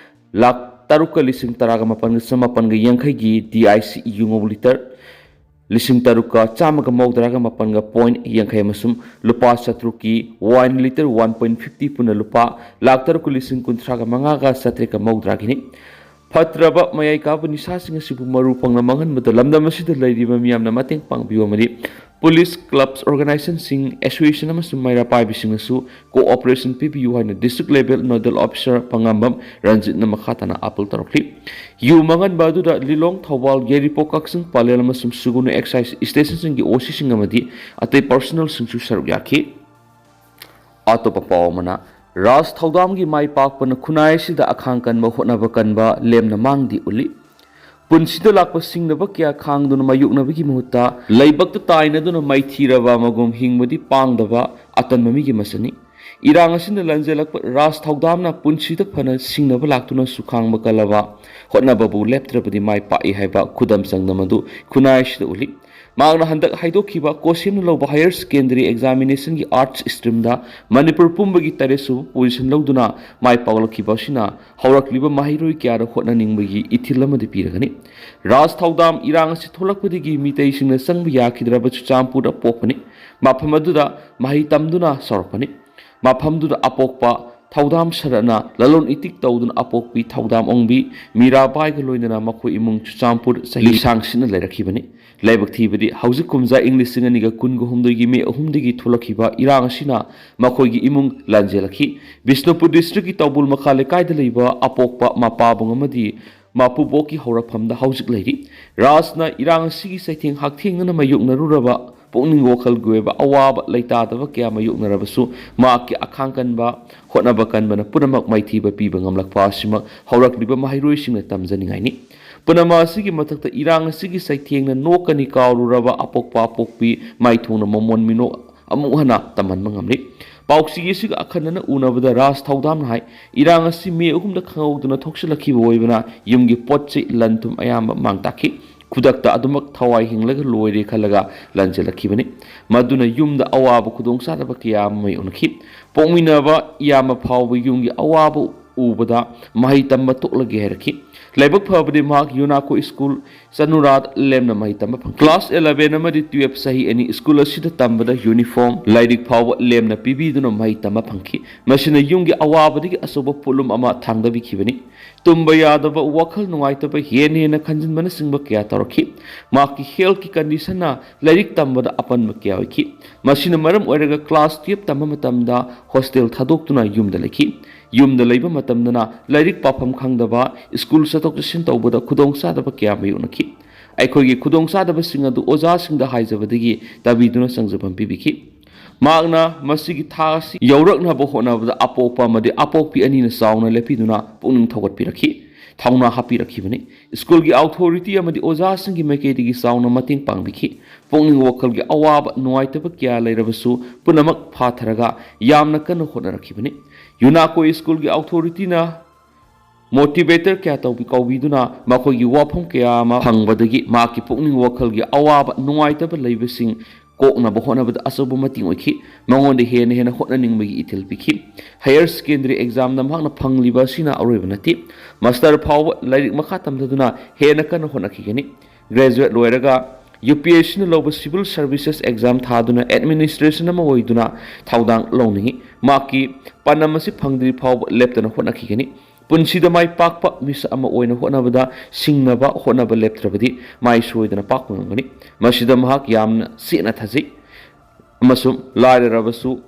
ꯂꯥꯈ ꯇꯔꯨꯛꯀ ꯂꯤꯁꯤꯡ ꯇꯔꯥꯒ ꯃꯥꯄꯟꯒ ꯆꯃꯥꯄꯟꯒ ꯌꯥꯡꯈꯩꯒꯤ ꯗꯤ ꯑꯥꯏ ꯁꯤ ꯌꯨꯉꯧ ꯂꯤꯇꯔ ꯂꯤꯁꯤꯡ ꯇꯔꯨꯛꯀ ꯆꯥꯝꯃꯒ ꯃꯧꯗ꯭ꯔꯥꯒ ꯃꯥꯄꯟꯒ ꯄꯣꯏꯟ ꯌꯥꯡꯈꯩ ꯑꯃꯁꯨꯡ ꯂꯨꯄꯥ ꯆꯥꯇ꯭ꯔꯨꯛꯀꯤ wine litre one point fifty ꯄꯨꯟꯅ ꯂꯨꯄꯥ ꯂꯥꯈ ꯇꯔꯨꯛꯀ ꯂꯤꯁꯤꯡ ꯀꯨꯟꯊ꯭ꯔꯥꯒ ꯃꯉꯥꯒ ꯆꯥꯇ꯭ꯔꯦꯠꯀ ꯃꯧꯗ꯭ꯔꯥꯒꯤꯅꯤ꯫ ꯐꯠꯇ꯭ꯔꯕ ꯃꯌꯥꯏ ꯀꯥꯕ ꯅꯤꯁꯥꯁꯤꯡ ꯑꯁꯤꯕꯨ ꯃꯔꯨ ꯐꯪꯅ ꯃꯥꯡꯍꯟꯕꯗ ꯂꯝꯗꯝ ꯑꯁꯤꯗ ꯂꯩꯔꯤꯕ ꯃꯤꯌꯥꯝꯅ ꯃꯇꯦꯡ ꯄꯥꯡꯕꯤꯌꯨ ꯑꯃꯗꯤ ꯄꯨꯂꯤꯁ, ꯀ꯭ꯂꯕꯁ, ꯑꯣꯔꯒꯅꯥꯏꯖꯦꯁꯟꯁꯤꯡ, ꯑꯦꯁꯣꯁꯤꯌꯦꯁꯟ ꯑꯃꯁꯨꯡ ꯃꯩꯔꯥ ꯄꯥꯏꯕꯤꯁꯤꯡꯅꯁꯨ ꯀꯣꯑꯣꯄꯔꯦꯁꯟ ꯄꯤꯕꯤꯌꯨ ꯍꯥꯏꯅ district level nodal officer Pangambam ꯔꯟꯖꯤꯠꯅ ꯃꯈꯥ ꯇꯥꯅ ꯑꯥꯄꯤꯜ ꯇꯧꯔꯛꯂꯤ꯫ ꯌꯨ ꯃꯥꯡꯍꯟꯕ ꯑꯗꯨꯗ ꯂꯤꯂꯣꯡ, ꯊꯧꯕꯥꯜ, ꯌꯥꯏꯔꯤꯄꯣꯛ, ꯀꯛꯆꯤꯡ, ꯄꯂꯦꯜ ꯑꯃꯁꯨꯡ ꯁꯨꯒꯨꯅꯨ ꯑꯦꯛꯁꯥꯏꯖ ꯁ꯭ꯇꯦꯁꯟꯁꯤꯡꯒꯤ ꯑꯣ ꯁꯤꯁꯤꯡ ꯑꯃꯗꯤ ꯑꯇꯩ ꯄꯔꯁꯣꯅꯦꯜꯁꯤꯡꯁꯨ ꯁꯔꯨꯛ ꯌꯥꯈꯤ꯫ ꯑꯇꯣꯞꯄ ꯄꯥꯎ ꯑꯃꯅ, ꯔꯥꯖ ꯊꯧꯗꯥꯝꯒꯤ ꯃꯥꯏ ꯄꯥꯛꯄꯅ ꯈꯨꯟꯅꯥꯏ ꯑꯁꯤꯗ ꯑꯈꯥꯡ ꯀꯟꯕ, ꯍꯣꯠꯅꯕ ꯀꯟꯕ ꯂꯦꯝꯅ ꯃꯥꯡꯗꯤ ꯎꯠꯂꯤ꯫ ꯄꯨꯟꯁꯤꯗ ꯂꯥꯛꯄ ꯁꯤꯡꯅꯕ ꯀꯌꯥ ꯈꯥꯡꯗꯨꯅ ꯃꯥꯌꯣꯛꯅꯕꯒꯤ ꯃꯍꯨꯠꯇ ꯂꯥꯏꯕꯛꯇ ꯇꯥꯏꯅꯗꯨꯅ ꯃꯥꯏꯊꯤꯔꯕ ꯑꯃꯒꯨꯝ ꯍꯤꯡꯕꯗꯤ ꯄꯥꯡꯗꯕ ꯑꯇꯟꯕ ꯃꯤꯒꯤ ꯃꯁꯛꯅꯤ꯫ ꯏꯔꯥꯡ ꯑꯁꯤꯅ ꯂꯟꯖꯦꯜꯂꯛꯄ ꯔꯥꯖ ꯊꯧꯗꯥꯝꯅ ꯄꯨꯟꯁꯤꯗ ꯐꯅ ꯁꯤꯡꯅꯕ ꯂꯥꯛꯇꯨꯅꯁꯨ ꯈꯥꯡꯕ ꯀꯜꯂꯕ, ꯍꯣꯠꯅꯕꯕꯨ ꯂꯦꯞꯇ꯭ꯔꯕꯗꯤ ꯃꯥꯏ ꯄꯥꯛꯏ ꯍꯥꯏꯕ ꯈꯨꯗꯝ ꯆꯥꯡꯗꯝ ꯑꯗꯨ ꯈꯨꯟꯅꯥꯏ ꯑꯁꯤꯗ ꯎꯠꯂꯤ꯫ ꯃꯍꯥꯛꯅ ꯍꯟꯗꯛ ꯍꯥꯏꯗꯣꯛꯈꯤꯕ ꯀꯣꯁꯦꯝꯅ ꯂꯧꯕ higher secondary examination ꯒꯤ arts stream ꯗ ꯃꯅꯤꯄꯨꯔ ꯄꯨꯝꯕꯒꯤ ꯇꯔꯦꯠ ꯁꯨꯕ position ꯂꯧꯗꯨꯅ ꯃꯥꯏ ꯄꯥꯛꯂꯛꯈꯤꯕ ꯑꯁꯤꯅ ꯍꯧꯔꯛꯂꯤꯕ ꯃꯍꯩꯔꯣꯏ ꯀꯌꯥꯗ ꯍꯣꯠꯅꯅꯤꯡꯕꯒꯤ ꯏꯊꯤꯜ ꯑꯃꯗꯤ ꯄꯤꯔꯒꯅꯤ꯫ ꯔꯥꯖ ꯊꯧꯗꯥꯝ ꯏꯔꯥꯡ ꯑꯁꯤ ꯊꯣꯛꯂꯛꯄꯗꯒꯤ ꯃꯤꯇꯩꯁꯤꯡꯅ ꯆꯪꯕ ꯌꯥꯈꯤꯗ꯭ꯔꯕ ꯆꯨꯔꯆꯥꯟꯄꯨꯔꯗ ꯄꯣꯛꯄꯅꯤ꯫ ꯃꯐꯝ ꯑꯗꯨꯗ ꯃꯍꯩ ꯇꯝꯗꯨꯅ ꯆꯥꯎꯔꯛꯄꯅꯤ꯫ ꯃꯐꯝꯗꯨꯗ ꯑꯄꯣꯛꯄ ꯊꯧꯗꯥꯝ ꯁꯔꯠꯅ ꯂꯂꯣꯟ ꯏꯇꯤꯛ ꯇꯧꯗꯨꯅ ꯑꯄꯣꯛꯄꯤ ꯊꯧꯗꯥꯝ ꯑꯣꯡꯕꯤ ꯃꯤꯔꯥꯕꯥꯏꯒ ꯂꯣꯏꯅꯅ ꯃꯈꯣꯏ ꯏꯃꯨꯡ ꯆꯨꯔꯆꯥꯟꯄꯨꯔ ꯆꯍꯤ ꯂꯤꯁꯥꯡ ꯁꯤꯠꯅ ꯂꯩꯔꯛꯈꯤꯕꯅꯤ꯫ ꯂꯥꯏꯕꯛ ꯊꯤꯕꯗꯤ ꯍꯧꯖꯤꯛ ꯀꯨꯝꯖꯥ ꯏꯪ ꯂꯤꯁꯤꯡ ꯑꯅꯤꯒ ꯀꯨꯟꯒ ꯍꯨꯝꯗꯣꯏꯒꯤ ꯃꯦ ꯑꯍꯨꯝꯗꯒꯤ ꯊꯣꯛꯂꯛꯈꯤꯕ ꯏꯔꯥꯡ ꯑꯁꯤꯅ ꯃꯈꯣꯏꯒꯤ ꯏꯃꯨꯡ ꯂꯥꯟꯖꯦꯜꯂꯛꯈꯤ꯫ ꯕꯤꯁꯅꯨꯄꯨꯔ district ꯀꯤ ꯇꯧꯕꯨꯜ ꯃꯈꯥ ꯂꯩꯀꯥꯏꯗ ꯂꯩꯕ ꯑꯄꯣꯛꯄ ꯃꯄꯥꯕꯨꯡ ꯑꯃꯗꯤ ꯃꯄꯨꯕꯣꯛꯀꯤ ꯍꯧꯔꯛꯐꯝꯗ ꯍꯧꯖꯤꯛ ꯂꯩꯔꯤ꯫ ꯔꯥꯖꯅ ꯏꯔꯥꯡ ꯑꯁꯤꯒꯤ ꯆꯩꯊꯦꯡ ꯍꯛꯊꯦꯡꯅꯅ ꯃꯥꯌꯣꯛꯅꯔꯨꯔꯕ ꯄꯨꯛꯅꯤꯡ ꯋꯥꯈꯜꯒꯤ ꯑꯣꯏꯕ ꯑꯋꯥꯕ ꯂꯩꯇꯥꯗꯕ ꯀꯌꯥ ꯃꯥꯌꯣꯛꯅꯔꯕꯁꯨ ꯃꯍꯥꯛꯀꯤ ꯑꯈꯥꯡ ꯀꯟꯕ, ꯍꯣꯠꯅꯕ ꯀꯟꯕꯅ ꯄꯨꯝꯅꯃꯛ ꯃꯥꯏꯊꯤꯕ ꯄꯤꯕ ꯉꯝꯂꯛꯄ ꯑꯁꯤꯃꯛ ꯍꯧꯔꯛꯂꯤꯕ ꯃꯍꯩꯔꯣꯏꯁꯤꯡꯅ ꯇꯝꯖꯅꯤꯡꯉꯥꯏꯅꯤ꯫ ꯄꯨꯝꯅꯃꯛ ꯑꯁꯤꯒꯤ ꯃꯊꯛꯇ ꯏꯔꯥꯡ ꯑꯁꯤꯒꯤ ꯆꯩꯊꯦꯡꯅ ꯅꯣꯛꯀꯅꯤ ꯀꯥꯎꯔꯨꯔꯕ ꯑꯄꯣꯛꯄ ꯑꯄꯣꯛꯄꯤ ꯃꯥꯏꯊꯣꯡꯅ ꯃꯃꯣꯟ ꯃꯤꯅꯣꯛ ꯑꯃꯨꯛ ꯍꯟꯅ ꯇꯝꯍꯟꯕ ꯉꯝꯂꯤ꯫ ꯄꯥꯎꯆꯦ ꯑꯁꯤꯒ ꯑꯈꯟꯅꯅ ꯎꯅꯕꯗ ꯔꯥꯖ ꯊꯧꯗꯥꯝꯅ ꯍꯥꯏ, ꯏꯔꯥꯡ ꯑꯁꯤ ꯃꯦ ꯑꯍꯨꯝꯗ ꯈꯪꯍꯧꯗꯅ ꯊꯣꯛꯆꯤꯜꯂꯛꯈꯤꯕ ꯑꯣꯏꯕꯅ ꯌꯨꯝꯒꯤ ꯄꯣꯠ ꯆꯩ ꯂꯟ ꯊꯨꯝ ꯑꯌꯥꯝꯕ ꯃꯥꯡ ꯇꯥꯛꯈꯤ꯫ ꯈꯨꯗꯛꯇ ꯑꯗꯨꯃꯛ ꯊꯋꯥꯏ ꯍꯤꯡꯂꯒ ꯂꯣꯏꯔꯦ ꯈꯜꯂꯒ ꯂꯟꯖꯦꯜꯂꯛꯈꯤꯕꯅꯤ꯫ ꯃꯗꯨꯅ ꯌꯨꯝꯗ ꯑꯋꯥꯕ ꯈꯨꯗꯣꯡꯆꯥꯗꯕ ꯀꯌꯥ ꯑꯃ ꯃꯥꯌꯣꯛꯅꯈꯤ꯫ ꯄꯣꯛꯃꯤꯟꯅꯕ ꯏꯌꯥꯝꯕ ꯐꯥꯎꯕ ꯌꯨꯝꯒꯤ ꯑꯋꯥꯕ ꯎꯕꯗ ꯃꯍꯩ ꯇꯝꯕ ꯇꯣꯛꯂꯒꯦ ꯍꯥꯏꯔꯛꯈꯤ꯫ ꯂꯥꯏꯕꯛ ꯐꯕꯗꯤ ꯃꯍꯥꯛ ꯌꯨꯅꯥꯀꯣ school ꯆꯅꯨꯔꯥꯗ ꯂꯦꯝꯅ ꯃꯍꯩ ꯇꯝꯕ ꯐꯪꯈꯤ꯫ Class eleven ꯑꯃꯗꯤ twelve ꯆꯍꯤ ꯑꯅꯤ school ꯑꯁꯤꯗ ꯇꯝꯕꯗ uniform, ꯂꯥꯏꯔꯤꯛ ꯐꯥꯎꯕ ꯂꯦꯝꯅ ꯄꯤꯕꯤꯗꯨꯅ ꯃꯍꯩ ꯇꯝꯕ ꯐꯪꯈꯤ꯫ ꯃꯁꯤꯅ ꯌꯨꯝꯒꯤ ꯑꯋꯥꯕꯗꯒꯤ ꯑꯆꯧꯕ ꯄꯣꯠꯂꯨꯝ ꯑꯃ ꯊꯥꯡꯗꯕꯤꯈꯤꯕꯅꯤ꯫ ꯇꯨꯝꯕ ꯌꯥꯗꯕ, ꯋꯥꯈꯜ ꯅꯨꯡꯉꯥꯏꯇꯕ, ꯍꯦꯟꯅ ꯍꯦꯟꯅ ꯈꯟꯖꯤꯟꯕꯅꯆꯤꯡꯕ ꯀꯌꯥ ꯇꯧꯔꯛꯈꯤ꯫ ꯃꯍꯥꯛꯀꯤ health ꯀꯤ condition ꯅ ꯂꯥꯏꯔꯤꯛ ꯇꯝꯕꯗ ꯑꯄꯟꯕ ꯀꯌꯥ ꯑꯣꯏꯈꯤ꯫ ꯃꯁꯤꯅ ꯃꯔꯝ ꯑꯣꯏꯔꯒ class twelve ꯇꯝꯕ ꯃꯇꯝꯗ hostel ꯊꯥꯗꯣꯛꯇꯨꯅ ꯌꯨꯝꯗ ꯂꯩꯈꯤ꯫ ꯌꯨꯝꯗ ꯂꯩꯕ ꯃꯇꯝꯗꯅ ꯂꯥꯏꯔꯤꯛ ꯄꯥꯐꯝ ꯈꯪꯗꯕ, school ꯆꯠꯊꯣꯛ ꯆꯠꯁꯤꯟ ꯇꯧꯕꯗ ꯈꯨꯗꯣꯡꯆꯥꯗꯕ ꯀꯌꯥ ꯃꯥꯌꯣꯛꯅꯈꯤ꯫ ꯑꯩꯈꯣꯏꯒꯤ ꯈꯨꯗꯣꯡꯆꯥꯗꯕꯁꯤꯡ ꯑꯗꯨ ꯑꯣꯖꯥꯁꯤꯡꯗ ꯍꯥꯏꯖꯕꯗꯒꯤ ꯇꯥꯕꯤꯗꯨꯅ ꯆꯪꯖꯐꯝ ꯄꯤꯕꯤꯈꯤ꯫ ꯃꯍꯥꯛꯅ ꯃꯁꯤꯒꯤ ꯊꯥꯛ ꯑꯁꯤ ꯌꯧꯔꯛꯅꯕ ꯍꯣꯠꯅꯕꯗ ꯑꯄꯣꯛꯄ ꯑꯃꯗꯤ ꯑꯄꯣꯛꯄꯤ ꯑꯅꯤꯅ ꯆꯥꯎꯅ ꯂꯦꯞꯄꯤꯗꯨꯅ ꯄꯨꯛꯅꯤꯡ ꯊꯧꯒꯠꯄꯤꯔꯛꯈꯤ꯫ ꯊꯧꯅꯥ ꯍꯥꯞꯄꯤꯔꯛꯈꯤꯕꯅꯤ꯫ ꯁ꯭ꯀꯨꯜꯒꯤ ꯑꯣꯊꯣꯔꯤꯇꯤ ꯑꯃꯗꯤ ꯑꯣꯖꯥꯁꯤꯡꯒꯤ ꯃꯥꯏꯀꯩꯗꯒꯤ ꯆꯥꯎꯅ ꯃꯇꯦꯡ ꯄꯥꯡꯕꯤꯈꯤ꯫ ꯄꯨꯛꯅꯤꯡ ꯋꯥꯈꯜꯒꯤ ꯑꯋꯥꯕ, ꯅꯨꯡꯉꯥꯏꯇꯕ ꯀꯌꯥ ꯂꯩꯔꯕꯁꯨ ꯄꯨꯝꯅꯃꯛ ꯐꯥꯊꯔꯒ ꯌꯥꯝꯅ ꯀꯟꯅ ꯍꯣꯠꯅꯔꯛꯈꯤꯕꯅꯤ꯫ ꯌꯨꯅꯥꯀꯣ ꯁ꯭ꯀꯨꯜꯒꯤ ꯑꯣꯊꯣꯔꯤꯇꯤꯅ ꯃꯣꯇꯤꯚꯦꯇꯔ ꯀꯌꯥ ꯇꯧꯕꯤ ꯀꯧꯕꯤꯗꯨꯅ ꯃꯈꯣꯏꯒꯤ ꯋꯥꯐꯝ ꯀꯌꯥ ꯑꯃ ꯐꯪꯕꯗꯒꯤ ꯃꯍꯥꯛꯀꯤ ꯄꯨꯛꯅꯤꯡ ꯋꯥꯈꯜꯒꯤ ꯑꯋꯥꯕ, ꯅꯨꯡꯉꯥꯏꯇꯕ ꯂꯩꯕꯁꯤꯡ ꯀꯣꯛꯅꯕ ꯍꯣꯠꯅꯕꯗ ꯑꯆꯧꯕ ꯃꯇꯦꯡ ꯑꯣꯏꯈꯤ꯫ ꯃꯉꯣꯟꯗ ꯍꯦꯟꯅ ꯍꯦꯟꯅ ꯍꯣꯠꯅꯅꯤꯡꯕꯒꯤ ꯏꯊꯤꯜ ꯄꯤꯈꯤ꯫ ꯍꯥꯌꯔ ꯁꯦꯀꯦꯟꯗꯔꯤ ꯑꯦꯛꯖꯥꯝꯗ ꯃꯍꯥꯛꯅ ꯐꯪꯂꯤꯕ ꯑꯁꯤꯅ ꯑꯔꯣꯏꯕ ꯅꯠꯇꯦ꯫ ꯃꯥꯁꯇꯔ ꯐꯥꯎꯕ ꯂꯥꯏꯔꯤꯛ ꯃꯈꯥ ꯇꯝꯊꯗꯨꯅ ꯍꯦꯟꯅ ꯀꯟꯅ ꯍꯣꯠꯅꯈꯤꯒꯅꯤ꯫ ꯒ꯭ꯔꯦꯖꯨꯋꯦꯠ ꯂꯣꯏꯔꯒ ꯌꯨ ꯄꯤ ꯑꯦꯁ ꯁꯤꯅ ꯂꯧꯕ ꯁꯤꯚꯤꯜ ꯁꯔꯚꯤꯁꯦꯁ ꯑꯦꯛꯖꯥꯝ ꯊꯥꯗꯨꯅ ꯑꯦꯗꯃꯤꯅꯤꯁꯇ꯭ꯔꯦꯁꯟ ꯑꯃ ꯑꯣꯏꯗꯨꯅ ꯊꯧꯗꯥꯡ ꯂꯧꯅꯤꯡꯏ꯫ ꯃꯍꯥꯛꯀꯤ ꯄꯥꯟꯗꯝ ꯑꯁꯤ ꯐꯪꯗ꯭ꯔꯤ ꯐꯥꯎꯕ ꯂꯦꯞꯇꯅ ꯍꯣꯠꯅꯈꯤꯒꯅꯤ꯫ ꯄꯨꯟꯁꯤꯗ ꯃꯥꯏ ꯄꯥꯛꯄ ꯃꯤꯁꯛ ꯑꯃ ꯑꯣꯏꯅ ꯍꯣꯠꯅꯕꯗ ꯁꯤꯡꯅꯕ ꯍꯣꯠꯅꯕ ꯂꯦꯞꯇ꯭ꯔꯕꯗꯤ ꯃꯥꯏ ꯁꯣꯏꯗꯅ ꯄꯥꯛꯄ ꯉꯝꯒꯅꯤ꯫ ꯃꯁꯤꯗ ꯃꯍꯥꯛ ꯌꯥꯝꯅ ꯆꯦꯠꯅ ꯊꯥꯖꯩ ꯑꯃꯁꯨꯡ ꯂꯥꯏꯔꯔꯕꯁꯨ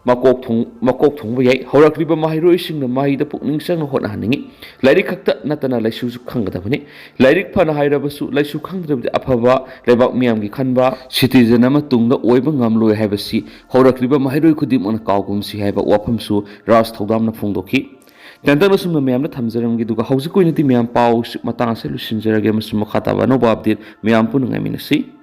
ꯃꯀꯣꯛ ꯊꯣꯡ-, ꯃꯀꯣꯛ ꯊꯣꯡꯕ ꯌꯥꯏ꯫ ꯍꯧꯔꯛꯂꯤꯕ ꯃꯍꯩꯔꯣꯏꯁꯤꯡꯅ ꯃꯍꯩꯗ ꯄꯨꯛꯅꯤꯡ ꯆꯪꯅ ꯍꯣꯠꯅꯍꯟꯅꯤꯡꯏ꯫ ꯂꯥꯏꯔꯤꯛ ꯈꯛꯇ ꯅꯠꯇꯅ ꯂꯥꯏꯁꯨꯁꯨ ꯈꯪꯒꯗꯕꯅꯤ꯫ ꯂꯥꯏꯔꯤꯛ ꯐꯅ ꯍꯩꯔꯕꯁꯨ ꯂꯥꯏꯁꯨ ꯈꯪꯗ꯭ꯔꯕꯗꯤ ꯑꯐꯕ ꯂꯩꯕꯥꯛ ꯃꯤꯌꯥꯝꯒꯤ ꯈꯟꯕ ꯁꯤꯇꯤꯖꯟ ꯑꯃ ꯇꯨꯡꯗ ꯑꯣꯏꯕ ꯉꯝꯂꯣꯏ ꯍꯥꯏꯕꯁꯤ ꯍꯧꯔꯛꯂꯤꯕ ꯃꯍꯩꯔꯣꯏ ꯈꯨꯗꯤꯡꯃꯛꯅ ꯀꯥꯎꯒꯨꯝꯁꯤ ꯍꯥꯏꯕ ꯋꯥꯐꯝꯁꯨ ꯔꯥꯖ ꯊꯧꯗꯥꯝꯅ ꯐꯣꯡꯗꯣꯛꯈꯤ꯫ ꯇꯦꯟꯇꯛꯅ ꯁꯨꯝꯅ ꯃꯌꯥꯝꯗ ꯊꯝꯖꯔꯝꯒꯦ, ꯑꯗꯨꯒ ꯍꯧꯖꯤꯛꯀꯤ ꯑꯣꯏꯅꯗꯤ ꯃꯌꯥꯝ ꯄꯥꯎ ꯃꯇꯥꯡ ꯑꯁꯤ ꯂꯣꯏꯁꯤꯟꯖꯔꯒꯦ ꯑꯃꯁꯨꯡ ꯃꯈꯥ ꯇꯥꯕ ꯑꯅꯧꯕ ꯑꯞꯗꯦꯠ ꯃꯌꯥꯝ ꯄꯨꯟꯅ ꯉꯥꯏꯃꯤꯟꯅꯁꯤ꯫